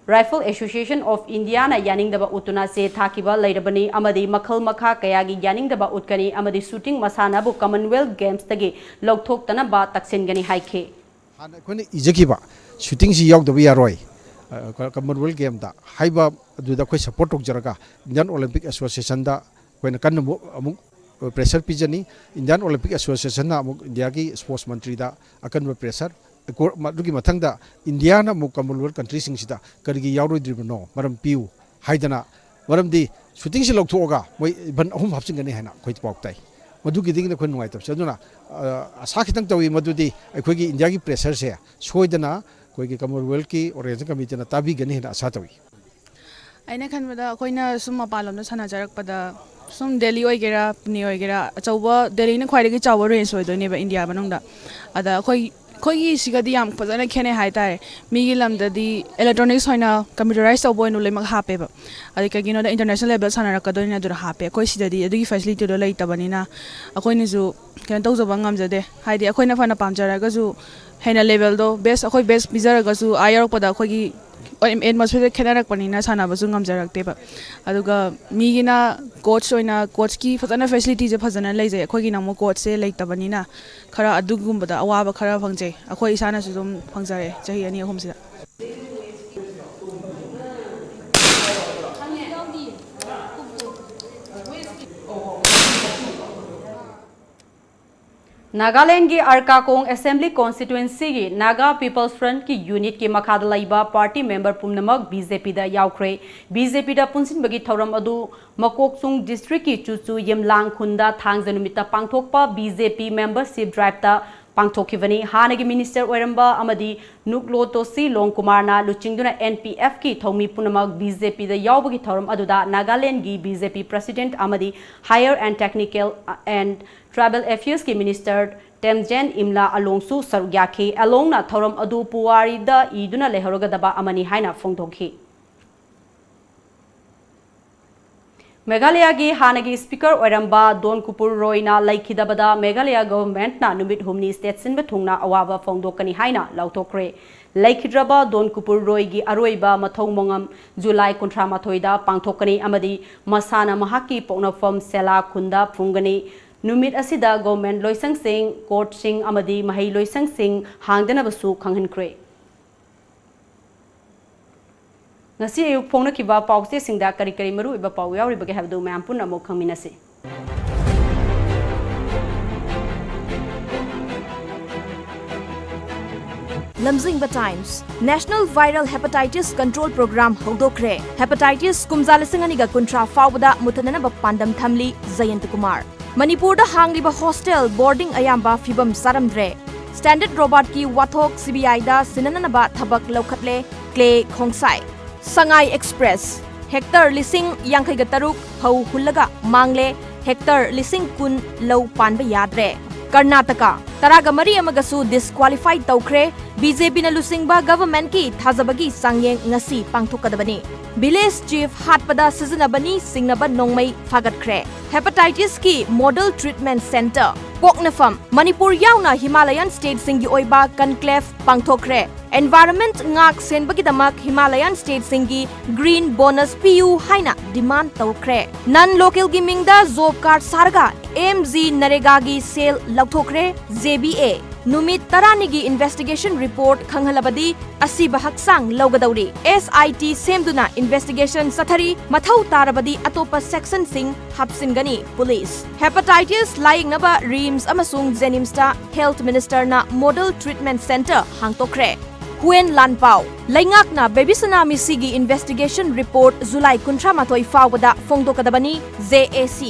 Rifle Association of Indiaꯅ ꯌꯥꯅꯤꯡꯗꯕ ꯎꯠꯇꯨꯅ ꯆꯦ ꯊꯥꯈꯤꯕ ꯂꯩꯔꯕꯅꯤ ꯑꯃꯗꯤ ꯃꯈꯜ ꯃꯈꯥ ꯀꯌꯥꯒꯤ ꯌꯥꯅꯤꯡꯗꯕ ꯎꯠꯀꯅꯤ ꯑꯃꯗꯤ shooting ꯃꯁꯥꯟꯅꯕꯨ Commonwealth Gamesꯇꯒꯤ ꯂꯧꯊꯣꯛꯇꯅꯕ ꯇꯛꯁꯤꯟꯒꯅꯤ ꯍꯥꯏꯈꯤ꯫ ꯍꯥꯟꯅ ꯑꯩꯈꯣꯏꯅ ꯏꯖꯈꯤꯕ shootingꯁꯤ ꯌꯥꯎꯗꯕ ꯌꯥꯔꯣꯏ, ꯑ, Commonwealth Gameꯗ ꯍꯥꯏꯕ ꯑꯗꯨꯗ ꯑꯩꯈꯣꯏ support ꯇꯧꯖꯔꯒ Indian Olympic Associationꯗ ꯑꯩꯈꯣꯏꯅ ꯀꯟꯅ ꯑꯃꯨꯛ, ꯑꯃꯨꯛ pressure ꯄꯤꯖꯅꯤ꯫ Indian Olympic Associationꯅ ꯑꯃꯨꯛ ꯏꯟꯗꯤꯌꯥꯒꯤ sports ꯃꯟꯇ꯭ꯔꯤꯗ ꯑꯀꯟꯕ pressure, ꯑꯗꯨꯒꯤ ꯃꯊꯪꯗ ꯏꯟꯗꯤꯌꯥꯅ ꯑꯃꯨꯛ Commonwealth countryꯁꯤꯡꯁꯤꯗ ꯀꯔꯤꯒꯤ ꯌꯥꯎꯔꯣꯏꯗ꯭ꯔꯤꯕꯅꯣ, ꯃꯔꯝ ꯄꯤꯌꯨ ꯍꯥꯏꯗꯅ, ꯃꯔꯝꯗꯤ shootingꯁꯤ ꯂꯧꯊꯣꯛꯑꯒ ꯃꯣꯏ event ꯑꯍꯨꯝ ꯍꯥꯞꯆꯤꯟꯒꯅꯤ ꯍꯥꯏꯅ ꯑꯩꯈꯣꯏ ꯄꯥꯎ ꯇꯥꯏ꯫ ꯃꯗꯨꯒꯤꯗꯒꯤꯅꯤ ꯑꯩꯈꯣꯏ ꯅꯨꯡꯉꯥꯏꯇꯕꯁꯦ꯫ ꯑꯗꯨꯅ, ꯑ, ꯑꯁꯥ ꯈꯤꯇꯪ ꯇꯧꯏ ꯃꯗꯨꯗꯤ ꯑꯩꯈꯣꯏꯒꯤ ꯏꯟꯗꯤꯌꯥꯒꯤ pressureꯁꯦ ꯁꯣꯏꯗꯅ ꯑꯩꯈꯣꯏꯒꯤ ꯀꯃꯟꯋꯦꯜꯊꯀꯤ ꯑꯣꯔꯒꯅꯥꯏꯖꯤꯡ ꯀꯃꯤꯇꯤꯅ ꯇꯥꯕꯤꯒꯅꯤ ꯍꯥꯏꯅ ꯑꯁꯥ ꯇꯧꯏ꯫ ꯑꯩꯅ ꯈꯟꯕꯗ ꯑꯩꯈꯣꯏꯅ ꯁꯨꯝ ꯃꯄꯥꯟꯂꯣꯝꯗ ꯁꯥꯟꯅꯖꯔꯛꯄꯗ, ꯁꯨꯝ ꯗꯦꯜꯂꯤ ꯑꯣꯏꯒꯦꯔꯥ, ꯄꯨꯅꯦ ꯑꯣꯏꯒꯦꯔꯥ, ꯑꯆꯧꯕ, ꯗꯦꯜꯂꯤꯅ ꯈ꯭ꯋꯥꯏꯗꯒꯤ ꯆꯥꯎꯕ ꯔꯦꯟꯖ ꯑꯣꯏꯗꯣꯏꯅꯦꯕ ꯏꯟꯗꯤꯌꯥ ꯃꯅꯨꯡꯗ꯫ ꯑꯗ ꯑꯩꯈꯣꯏ ꯑꯩꯈꯣꯏꯒꯤ ꯁꯤꯒꯗꯤ ꯌꯥꯝ ꯐꯖꯅ ꯈꯦꯠꯅꯩ ꯍꯥꯏꯇꯥꯔꯦ꯫ ꯃꯤꯒꯤ ꯂꯝꯗꯗꯤ ꯏꯂꯦꯛꯇ꯭ꯔꯣꯅꯤꯛꯁ ꯑꯣꯏꯅ, ꯀꯝꯄ꯭ꯌꯨꯇꯔꯥꯏꯁ ꯇꯧꯕ ꯑꯣꯏꯅ ꯂꯣꯏꯅꯃꯛ ꯍꯥꯞꯄꯦꯕ꯫ ꯑꯗꯩ ꯀꯩꯒꯤꯅꯣꯗ, ꯏꯟꯇꯔꯅꯦꯁꯅꯦꯜ ꯂꯦꯕꯦꯜ ꯁꯥꯟꯅꯔꯛꯀꯗꯣꯏꯅꯤꯅ꯫ ꯑꯗꯨꯅ ꯍꯥꯞꯄꯦ꯫ ꯑꯩꯈꯣꯏ ꯁꯤꯗꯗꯤ ꯑꯗꯨꯒꯤ ꯐꯦꯁꯤꯂꯤꯇꯤꯗꯣ ꯂꯩꯇꯕꯅꯤꯅ ꯑꯩꯈꯣꯏꯅꯁꯨ ꯀꯩꯅꯣ ꯇꯧꯖꯕ ꯉꯝꯖꯗꯦ꯫ ꯍꯥꯏꯗꯤ ꯑꯩꯈꯣꯏꯅ ꯐꯅ ꯄꯥꯝꯖꯔꯒꯁꯨ ꯍꯦꯟꯅ ꯂꯦꯕꯦꯜꯗꯣ ꯕꯦꯁ, ꯑꯩꯈꯣꯏ ꯕꯦꯁ ꯄꯤꯖꯔꯒꯁꯨ ꯑꯥ ꯌꯧꯔꯛꯄꯗ ꯑꯩꯈꯣꯏꯒꯤ ꯑꯦꯠꯃꯣꯁꯐꯤꯌꯔ ꯈꯦꯠꯅꯔꯛꯄꯅꯤꯅ ꯁꯥꯟꯅꯕꯁꯨ ꯉꯝꯖꯔꯛꯇꯦꯕ꯫ ꯑꯗꯨꯒ ꯃꯤꯒꯤꯅ ꯀꯣꯆ ꯑꯣꯏꯅ, ꯀꯣꯆꯀꯤ ꯐꯖꯅ ꯐꯦꯁꯤꯂꯤꯇꯤꯁꯦ ꯐꯖꯅ ꯂꯩꯖꯩ꯫ ꯑꯩꯈꯣꯏꯒꯤꯅ ꯑꯃꯨꯛ ꯀꯣꯆꯁꯦ ꯂꯩꯇꯕꯅꯤꯅ ꯈꯔ ꯑꯗꯨꯒꯨꯝꯕꯗ ꯑꯋꯥꯕ ꯈꯔ ꯐꯪꯖꯩ꯫ ꯑꯩꯈꯣꯏ ꯏꯁꯥꯅꯁꯨ ꯑꯗꯨꯝ ꯐꯪꯖꯔꯦ ꯆꯍꯤ ꯑꯅꯤ ꯑꯍꯨꯝꯁꯤꯗ꯫ ꯅꯥꯒꯥꯂꯦꯟꯒꯤ ꯑꯔꯀꯥꯀꯣꯡ ꯑꯦꯁꯦꯝꯕ꯭ꯂꯤ ꯀꯣꯟꯁꯇꯤꯇ꯭ꯋꯦꯟꯁꯤꯒꯤ ꯅꯥꯒꯥ ꯄꯤꯄꯜꯁ ꯐ꯭ꯔꯟꯠꯀꯤ ꯌꯨꯅꯤꯠꯀꯤ ꯃꯈꯥꯗ ꯂꯩꯕ ꯄꯥꯔꯇꯤ ꯃꯦꯝꯕꯔ ꯄꯨꯝꯅꯃꯛ ꯕꯤ ꯖꯦ ꯄꯤꯗ ꯌꯥꯎꯈ꯭ꯔꯦ꯫ ꯕꯤ ꯖꯦ ꯄꯤꯗ ꯄꯨꯟꯁꯤꯟꯕꯒꯤ ꯊꯧꯔꯝ ꯑꯗꯨ ꯃꯀꯣꯛꯆꯨꯡ ꯗꯤꯁꯇ꯭ꯔꯤꯛꯀꯤ ꯆꯨꯆꯨ ꯌꯦꯝꯂꯥꯡ ꯈꯨꯟꯗ ꯊꯥꯡꯖ ꯅꯨꯃꯤꯠꯇ ꯄꯥꯡꯊꯣꯛꯄ ꯕꯤ ꯖꯦ ꯄꯤ ꯃꯦꯝꯕꯔꯁꯤꯞ ꯗ꯭ꯔꯥꯏꯚꯇ ꯄꯥꯡꯊꯣꯛꯈꯤꯕꯅꯤ꯫ ꯍꯥꯟꯅꯒꯤ ꯃꯤꯅꯤꯁꯇꯔ ꯑꯣꯏꯔꯝꯕ ꯑꯃꯗꯤ ꯅꯨꯛꯂꯣꯇꯣꯁꯤ ꯂꯣꯡꯀꯨꯃꯥꯔꯅ ꯂꯨꯆꯤꯡꯗꯨꯅ ꯑꯦꯟ ꯄꯤ ꯑꯦꯐꯀꯤ ꯊꯧꯃꯤ ꯄꯨꯝꯅꯃꯛ ꯕꯤ ꯖꯦ ꯄꯤꯗ ꯌꯥꯎꯕꯒꯤ ꯊꯧꯔꯝ ꯑꯗꯨꯗ ꯅꯥꯒꯥꯂꯦꯟꯒꯤ ꯕꯤ ꯖꯦ ꯄꯤ ꯄ꯭ꯔꯁꯤꯗꯦꯟꯠ ꯑꯃꯗꯤ Higher and Technical and Tribal Affairsꯀꯤ ꯃꯤꯅꯤꯁꯇꯔ ꯇꯦꯝꯖꯦꯟ ꯏꯝꯂꯥ ꯑꯂꯣꯡꯁꯨ ꯁꯔꯨꯛ ꯌꯥꯈꯤ꯫ ꯑꯂꯣꯡꯅ ꯊꯧꯔꯝ ꯑꯗꯨ ꯄꯨꯋꯥꯔꯤꯗ ꯏꯗꯨꯅ ꯂꯩꯍꯧꯔꯒꯗꯕ ꯑꯃꯅꯤ ꯍꯥꯏꯅ ꯐꯣꯡꯗꯣꯛꯈꯤ꯫ ꯃꯦꯘꯥꯂꯌꯥꯒꯤ ꯍꯥꯟꯅꯒꯤ ꯁ꯭ꯄꯤꯀꯔ ꯑꯣꯏꯔꯝꯕ ꯗꯣꯟ ꯀꯨꯄꯨꯔ ꯔꯣꯏꯅ ꯂꯩꯈꯤꯗꯕꯗ ꯃꯦꯘꯥꯂꯌꯥ ꯒꯚꯔꯟꯃꯦꯟꯠꯅ ꯅꯨꯃꯤꯠ ꯍꯨꯝꯅꯤ ꯁ꯭ꯇꯦꯠ ꯁꯤꯟꯕ ꯊꯨꯡꯅ ꯑꯋꯥꯕ ꯐꯣꯡꯗꯣꯛꯀꯅꯤ ꯍꯥꯏꯅ ꯂꯥꯎꯊꯣꯛꯈ꯭ꯔꯦ꯫ ꯂꯩꯈꯤꯗ꯭ꯔꯕ ꯗꯣꯟ ꯀꯨꯄꯨꯔ ꯔꯣꯏꯒꯤ ꯑꯔꯣꯏꯕ ꯃꯊꯧ ꯃꯉꯝ ꯖꯨꯂꯥꯏ ꯀꯨꯟꯊ꯭ꯔꯥ ꯃꯥꯊꯣꯏꯗ ꯄꯥꯡꯊꯣꯛꯀꯅꯤ ꯑꯃꯗꯤ ꯃꯁꯥꯅ ꯃꯍꯥꯛꯀꯤ ꯄꯣꯛꯅꯐꯝ ꯁꯦꯂꯥ ꯈꯨꯟꯗ ꯐꯨꯝꯒꯅꯤ꯫ ꯅꯨꯃꯤꯠ ꯑꯁꯤꯗ ꯒꯚꯔꯟꯃꯦꯟꯠ ꯂꯣꯏꯁꯪꯁꯤꯡ, ꯀꯣꯔꯠꯁꯤꯡ ꯑꯃꯗꯤ ꯃꯍꯩ ꯂꯣꯏꯁꯪꯁꯤꯡ ꯍꯥꯡꯗꯅꯕꯁꯨ ꯈꯪꯍꯟꯈ꯭ꯔꯦ꯫ ꯉꯁꯤ ꯑꯌꯨꯛ ꯐꯣꯡꯅꯈꯤꯕ ꯄꯥꯎꯆꯦꯁꯤꯡꯗ ꯀꯔꯤ ꯀꯔꯤ ꯃꯔꯨꯑꯣꯏꯕ ꯄꯥꯎ ꯌꯥꯎꯔꯤꯕꯒꯦ ꯍꯥꯏꯕꯗꯨ ꯃꯌꯥꯝ ꯄꯨꯟꯅ ꯑꯃꯨꯛ ꯈꯪꯃꯤꯟꯅꯁꯤ꯫ ꯂꯝꯖꯤꯡꯕ times. National Viral Hepatitis Control Program ꯍꯧꯗꯣꯛꯈ꯭ꯔꯦ꯫ ꯍꯦꯄꯥꯇꯥꯏꯇꯤꯁ ꯀꯨꯝꯖꯥ ꯂꯤꯁꯤꯡ ꯑꯅꯤꯒ ꯀꯨꯟꯊ꯭ꯔꯥ ꯐꯥꯎꯕꯗ ꯃꯨꯊꯠꯅꯅꯕ ꯄꯥꯟꯗꯝ ꯊꯝꯂꯤ ꯖꯌꯟꯇ ꯀꯨꯃꯥꯔ꯫ ꯃꯅꯤꯄꯨꯔꯗ ꯍꯥꯡꯂꯤꯕ ꯍꯣꯁꯇꯦꯜ, ꯕꯣꯔꯗꯤꯡ ꯑꯌꯥꯝꯕ ꯐꯤꯕꯝ ꯆꯥꯔꯝꯗ꯭ꯔꯦ꯫ Standard Robertꯀꯤ ꯋꯥꯊꯣꯛ CBIꯗ ꯁꯤꯟꯅꯅꯅꯕ ꯊꯕꯛ ꯂꯧꯈꯠꯂꯦ, ꯀ꯭ꯂꯦ ꯈꯣꯡꯁꯥꯏ꯫ ꯁꯉꯥꯏ Express, hectare ꯂꯤꯁꯤꯡ ꯌꯥꯡꯈꯩꯒ ꯇꯔꯨꯛ ꯐꯧ ꯍꯨꯜꯂꯒ ꯃꯥꯡꯂꯦ, hectare ꯂꯤꯁꯤꯡ ꯀꯨꯟ ꯂꯧ ꯄꯥꯟꯕ ꯌꯥꯗ꯭ꯔꯦ꯫ ꯀꯔꯅꯥꯇꯀꯥ, ꯇꯔꯥꯒ ꯃꯔꯤ ꯑꯃꯒꯁꯨ disqualify ꯇꯧꯈ꯭ꯔꯦ꯫ BJPꯅ ꯂꯨꯆꯤꯡꯕ governmentꯀꯤ ꯊꯥꯖꯕꯒꯤ ꯆꯥꯡꯌꯦꯡ ꯉꯁꯤ ꯄꯥꯡꯊꯣꯛꯀꯗꯕꯅꯤ꯫ Village chief ꯍꯥꯠꯄꯗ ꯁꯤꯖꯤꯟꯅꯕꯅꯤ ꯆꯤꯡꯅꯕ ꯅꯣꯡꯃꯩ ꯐꯥꯒꯠꯈ꯭ꯔꯦ꯫ Hepatitisꯀꯤ model treatment centre꯫ ꯄꯣꯛꯅꯐꯝ, ꯃꯅꯤꯄꯨꯔ ꯌꯥꯎꯅ Himalayan stateꯁꯤꯡꯒꯤ ꯑꯣꯏꯕ conclave ꯄꯥꯡꯊꯣꯛꯈ꯭ꯔꯦ꯫ Environment ꯉꯥꯛ ꯁꯦꯟꯕꯒꯤꯗꯃꯛ Himalayan stateꯁꯤꯡꯒꯤ green bonus ꯄꯤꯌꯨ ꯍꯥꯏꯅ demand ꯇꯧꯈ꯭ꯔꯦ꯫ Non localꯒꯤ ꯃꯤꯡꯗ job card ꯁꯥꯔꯒ MGNREGAꯒꯤ ꯁꯦꯜ ꯂꯧꯊꯣꯛꯈ꯭ꯔꯦ JBA꯫ ꯅꯨꯃꯤꯠ ꯇꯔꯥꯅꯤꯒꯤ investigation report ꯈꯪꯍꯜꯂꯕꯗꯤ ꯑꯁꯤꯕ ꯍꯛꯆꯥꯡ ꯂꯧꯒꯗꯧꯔꯤ꯫ SIT ꯁꯦꯝꯗꯨꯅ investigation ꯆꯠꯊꯔꯤ, ꯃꯊꯧ ꯇꯥꯔꯕꯗꯤ ꯑꯇꯣꯞꯄ sectionꯁꯤꯡ ꯍꯥꯞꯆꯤꯟꯒꯅꯤ police꯫ Hepatitis ꯂꯥꯌꯦꯡꯅꯕ RIMS ꯑꯃꯁꯨꯡ JNIMSꯇ health ministerꯅ model treatment centre ꯍꯥꯡꯗꯣꯛꯈ꯭ꯔꯦ꯫ ꯍꯨꯋꯦꯟ ꯂꯥꯟꯄꯥꯎ, ꯂꯩꯉꯥꯛꯅ ꯕꯦꯕꯤꯁꯅꯥ ꯃꯤꯁꯤꯒꯤ investigation report July ꯀꯨꯟꯊ꯭ꯔꯥ ꯃꯥꯊꯣꯏ ꯐꯥꯎꯕꯗ ꯐꯣꯡꯗꯣꯛꯀꯗꯕꯅꯤ, JAC꯫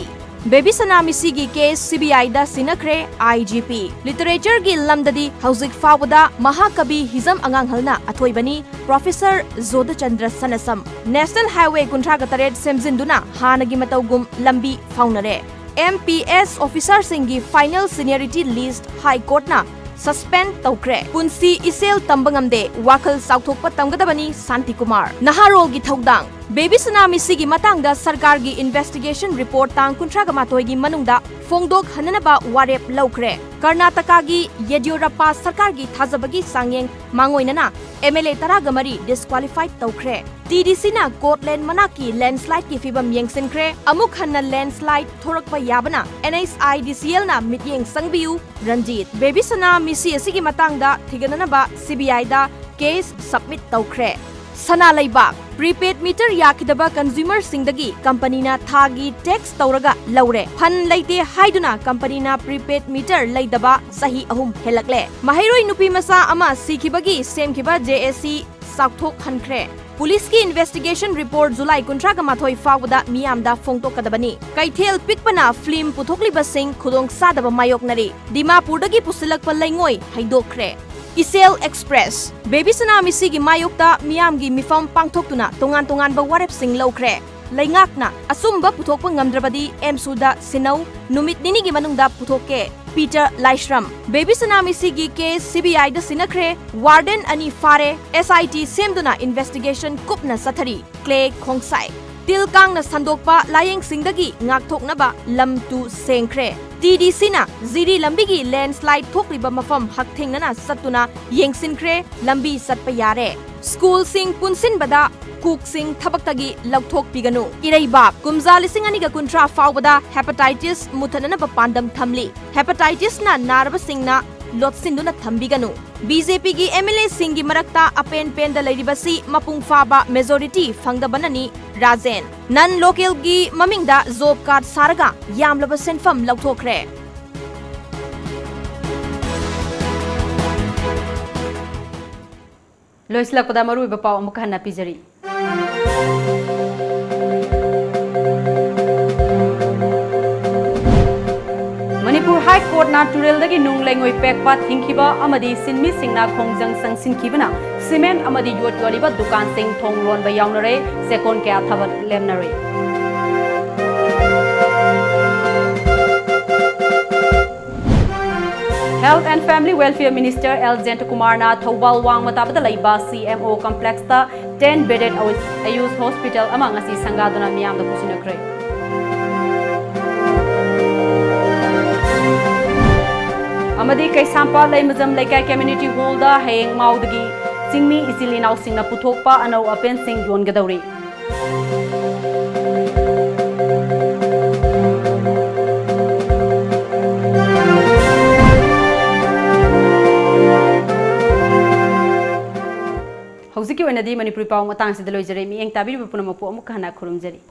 ꯕꯦꯕꯤꯁꯅꯥ ꯃꯤꯁꯤꯒꯤ case CBIꯗ ꯁꯤꯟꯅꯈ꯭ꯔꯦ, IGP꯫ Literatureꯒꯤ ꯂꯝꯗꯗꯤ ꯍꯧꯖꯤꯛ ꯐꯥꯎꯕꯗ ꯃꯍꯥꯀꯕꯤ ꯍꯤꯖꯝ ꯑꯉꯥꯡꯍꯜꯅ ꯑꯊꯣꯏꯕꯅꯤ, Professor ꯖꯣꯙꯆꯟꯗ꯭ꯔ ꯁꯅꯥꯁꯝ꯫ National Highway ꯀꯨꯟꯊ꯭ꯔꯥꯒ ꯇꯔꯦꯠ ꯁꯦꯝꯖꯤꯟꯗꯨꯅ ꯍꯥꯟꯅꯒꯤ ꯃꯇꯧꯒꯨꯝ ꯂꯝꯕꯤ ꯐꯥꯎꯅꯔꯦ꯫ MPS officerꯁꯤꯡꯒꯤ final seniority list High Courtꯅ suspend ꯇꯧꯈ꯭ꯔꯦ꯫ ꯄꯨꯟꯁꯤ ꯏꯁꯦꯜ ꯇꯝꯕ ꯉꯝꯗꯦ, ꯋꯥꯈꯜ ꯆꯥꯎꯊꯣꯛꯄ ꯇꯝꯒꯗꯕꯅꯤ, ꯁꯥꯟꯇꯤꯀꯨꯃꯥꯔ꯫ ꯅꯍꯥꯔꯣꯜꯒꯤ ꯊꯧꯗꯥꯡ꯫ ꯕꯦꯕꯤꯁꯅꯥ ꯃꯤꯁꯤꯒꯤ ꯃꯇꯥꯡꯗ ꯁꯔꯀꯥꯔꯒꯤ investigation report ꯇꯥꯡ ꯀꯨꯟꯊ꯭ꯔꯥꯒ ꯃꯥꯊꯣꯏꯒꯤ ꯃꯅꯨꯡꯗ ꯐꯣꯡꯗꯣꯛꯍꯟꯅꯅꯕ ꯋꯥꯔꯦꯞ ꯂꯧꯈ꯭ꯔꯦ꯫ ꯀꯔꯅꯥꯇꯀꯥꯒꯤ ꯌꯦꯗꯤꯌꯨꯔꯞꯄꯥ ꯁꯔꯀꯥꯔꯒꯤ ꯊꯥꯖꯕꯒꯤ ꯆꯥꯡꯌꯦꯡ ꯃꯥꯡꯑꯣꯏꯅꯅ MLA ꯇꯔꯥꯒ ꯃꯔꯤ disqualify ꯇꯧꯈ꯭ꯔꯦ꯫ TDCꯅ ꯀꯣꯠꯂꯦꯟ ꯃꯅꯥꯛꯀꯤ landslideꯀꯤ ꯐꯤꯕꯝ ꯌꯦꯡꯁꯤꯟꯈ꯭ꯔꯦ꯫ ꯑꯃꯨꯛ ꯍꯟꯅ landslide ꯊꯣꯔꯛꯄ ꯌꯥꯕꯅ NHIDCLꯅ ꯃꯤꯠꯌꯦꯡ ꯆꯪꯕꯤꯌꯨ꯫ ꯔꯟꯖꯤꯠ, ꯕꯦꯕꯤꯁꯅꯥ ꯃꯤꯁꯤ ꯑꯁꯤꯒꯤ ꯃꯇꯥꯡꯗ ꯊꯤꯒꯠꯅꯅꯕ CBIꯗ case submit ꯇꯧꯈ꯭ꯔꯦ꯫ ꯁꯅꯥ ꯂꯩꯕꯥꯛ, prepaid meter ꯌꯥꯈꯤꯗꯕ consumerꯁꯤꯡꯗꯒꯤ companyꯅ ꯊꯥꯒꯤ tax ꯇꯧꯔꯒ ꯂꯧꯔꯦ꯫ Fund ꯂꯩꯇꯦ ꯍꯥꯏꯗꯨꯅ companyꯅ prepaid meter ꯂꯩꯗꯕ ꯆꯍꯤ ꯑꯍꯨꯝ ꯍꯦꯜꯂꯛꯂꯦ꯫ ꯃꯍꯩꯔꯣꯏ ꯅꯨꯄꯤ ꯃꯆꯥ ꯑꯃ ꯁꯤꯈꯤꯕꯒꯤ ꯁꯦꯝꯈꯤꯕ JAC ꯇꯥꯎꯊꯣꯛꯍꯟꯈ꯭ꯔꯦ꯫ ꯄꯨꯂꯤꯁꯀꯤ investigation report ꯖꯨꯂꯥꯏ ꯀꯨꯟꯊ꯭ꯔꯥꯒ ꯃꯥꯊꯣꯏ ꯐꯥꯎꯕꯗ ꯃꯤꯌꯥꯝꯗ ꯐꯣꯡꯗꯣꯛꯀꯗꯕꯅꯤ꯫ ꯀꯩꯊꯦꯜ ꯄꯤꯛꯄꯅ film ꯄꯨꯊꯣꯛꯂꯤꯕꯁꯤꯡ ꯈꯨꯗꯣꯡꯆꯥꯗꯕ ꯃꯥꯌꯣꯛꯅꯔꯤ꯫ ꯗꯤꯃꯥꯄꯨꯔꯗꯒꯤ ꯄꯨꯁꯤꯜꯂꯛꯄ ꯂꯩꯉꯣꯏ ꯍꯩꯗꯣꯛꯈ꯭ꯔꯦ꯫ ꯏꯆꯦꯜ Express, ꯕꯦꯕꯤ ꯁꯅꯥ ꯃꯤꯁꯤꯒꯤ ꯃꯥꯌꯣꯛꯇ ꯃꯤꯌꯥꯝꯒꯤ ꯃꯤꯐꯝ ꯄꯥꯡꯊꯣꯛꯇꯨꯅ ꯇꯣꯉꯥꯟ ꯇꯣꯉꯥꯟꯕ ꯋꯥꯔꯦꯞꯁꯤꯡ ꯂꯧꯈ꯭ꯔꯦ꯫ ꯂꯩꯉꯥꯛꯅ ꯑꯆꯨꯝꯕ ꯄꯨꯊꯣꯛꯄ ꯉꯝꯗ꯭ꯔꯕꯗꯤ ꯑꯦꯝꯁꯨꯗ ꯁꯤꯟꯅꯧ, ꯅꯨꯃꯤꯠ ꯅꯤꯅꯤꯒꯤ ꯃꯅꯨꯡꯗ ꯄꯨꯊꯣꯛꯀꯦ꯫ ꯄꯤꯇꯔ ꯂꯥꯏꯁ꯭ꯔꯝ, ꯕꯦꯕꯤ ꯁꯅꯥ ꯃꯤꯁꯤꯒꯤ case CBIꯗ ꯁꯤꯟꯅꯈ꯭ꯔꯦ, warden ꯑꯅꯤ ꯐꯥꯔꯦ, SIT ꯁꯦꯝꯗꯨꯅ investigation ꯀꯨꯞꯅ ꯆꯠꯊꯔꯤ꯫ ꯀ꯭ꯂꯦ ꯈꯣꯡꯁꯥꯏ, ꯇꯤꯜ ꯀꯥꯡꯅ ꯁꯟꯗꯣꯛꯄ ꯂꯥꯏꯌꯦꯡꯁꯤꯡꯗꯒꯤ ꯉꯥꯛꯊꯣꯛꯅꯕ ꯂꯝ ꯇꯨ ꯁꯦꯡꯈ꯭ꯔꯦ꯫ TDCꯅ ꯖꯤꯔꯤ ꯂꯝꯕꯤꯒꯤ landslide ꯊꯣꯛꯂꯤꯕ ꯃꯐꯝ ꯍꯛꯊꯦꯡꯅꯅ ꯆꯠꯇꯨꯅ ꯌꯦꯡꯁꯤꯟꯈ꯭ꯔꯦ, ꯂꯝꯕꯤ ꯆꯠꯄ ꯌꯥꯔꯦ꯫ ꯁ꯭ꯀꯨꯜꯁꯤꯡ ꯄꯨꯟꯁꯤꯟꯕꯗ ꯀꯨꯛꯁꯤꯡ ꯊꯕꯛꯇꯒꯤ ꯂꯧꯊꯣꯛꯄꯤꯒꯅꯨ꯫ ꯏꯔꯩꯕꯥꯛ, ꯀꯨꯝꯖꯥ ꯂꯤꯁꯤꯡ ꯑꯅꯤꯒ ꯀꯨꯟꯊ꯭ꯔꯥ ꯐꯥꯎꯕꯗ hepatitis ꯃꯨꯊꯠꯅꯅꯕ ꯄꯥꯟꯗꯝ ꯊꯝꯂꯤ꯫ Hepatitisꯅ ꯅꯥꯔꯕꯁꯤꯡꯅ ꯂꯣꯠꯁꯤꯟꯗꯨꯅ ꯊꯝꯕꯤꯒꯅꯨ꯫ BJPꯒꯤ MLAꯁꯤꯡꯒꯤ ꯃꯔꯛꯇ ꯑꯄꯦꯟ ꯄꯦꯟꯗ ꯂꯩꯔꯤꯕꯁꯤ ꯃꯄꯨꯡ ꯐꯥꯕ majority ꯐꯪꯗꯕꯅꯅꯤ꯫ Rajen, non localꯒꯤ ꯃꯃꯤꯡꯗ job card ꯁꯥꯔꯒ ꯌꯥꯝꯂꯕ ꯁꯦꯟꯐꯝ ꯂꯧꯊꯣꯛꯈ꯭ꯔꯦ꯫ ꯂꯣꯏꯁꯤꯜꯂꯛꯄꯗ ꯃꯔꯨꯑꯣꯏꯕ ꯄꯥꯎ ꯑꯃꯨꯛ ꯍꯟꯅ ꯄꯤꯖꯔꯤ꯫ ꯃꯅꯤꯄꯨꯔ High Courtꯅ ꯇꯨꯔꯦꯜꯗꯒꯤ ꯅꯨꯡ ꯂꯩꯉꯣꯏ ꯄꯦꯛꯄ ꯊꯤꯡꯈꯤꯕ ꯑꯃꯗꯤ ꯁꯤꯟꯃꯤꯁꯤꯡꯅ ꯈꯣꯡꯖꯪ ꯆꯪꯁꯤꯟꯈꯤꯕꯅ cement ꯑꯃꯗꯤ ꯌꯣꯠ ꯌꯣꯜꯂꯤꯕ ꯗꯨꯀꯥꯟꯁꯤꯡ ꯊꯣꯡ ꯂꯣꯟꯕ ꯌꯥꯎꯅꯔꯦ, ꯆꯦꯛꯀꯣꯟ ꯀꯌꯥ ꯊꯕꯛ ꯂꯦꯞꯅꯔꯦ꯫ Health and Family Welfare Minister L ꯖꯌꯟꯇꯀꯨꯃꯥꯔꯅ ꯊꯧꯕꯥꯜ ꯋꯥꯡꯃ ꯇꯥꯕꯗ ꯂꯩꯕ CMO complexꯇ ten bedded AYUSH hospital ꯑꯃ ꯉꯁꯤ ꯁꯪꯒꯥꯗꯨꯅ ꯃꯤꯌꯥꯝꯗ ꯄꯨꯁꯤꯟꯅꯈ꯭ꯔꯦ꯫ ꯑꯃꯗꯤ ꯀꯩꯁꯥꯝꯄꯥꯠ ꯂꯩꯃꯖꯝ ꯂꯩꯀꯥꯏ community hallꯗ ꯍꯌꯦꯡ ꯃꯥꯎꯗꯒꯤ ꯆꯤꯡꯃꯤ ꯏꯆꯤꯜ ꯏꯅꯥꯎꯁꯤꯡꯅ ꯄꯨꯊꯣꯛꯄ ꯑꯅꯧ ꯑꯄꯦꯟꯁꯤꯡ ꯌꯣꯟꯒꯗꯧꯔꯤ꯫ ꯍꯧꯖꯤꯛꯀꯤ ꯑꯣꯏꯅꯗꯤ ꯃꯅꯤꯄꯨꯔꯤ ꯄꯥꯎ ꯃꯇꯥꯡꯁꯤꯗ ꯂꯣꯏꯖꯔꯦ꯫ ꯃꯤꯠꯌꯦꯡ ꯇꯥꯕꯤꯔꯤꯕ ꯄꯨꯝꯅꯃꯛꯄꯨ ꯑꯃꯨꯛꯀ ꯍꯟꯅ ꯈꯨꯔꯨꯝꯖꯔꯤ꯫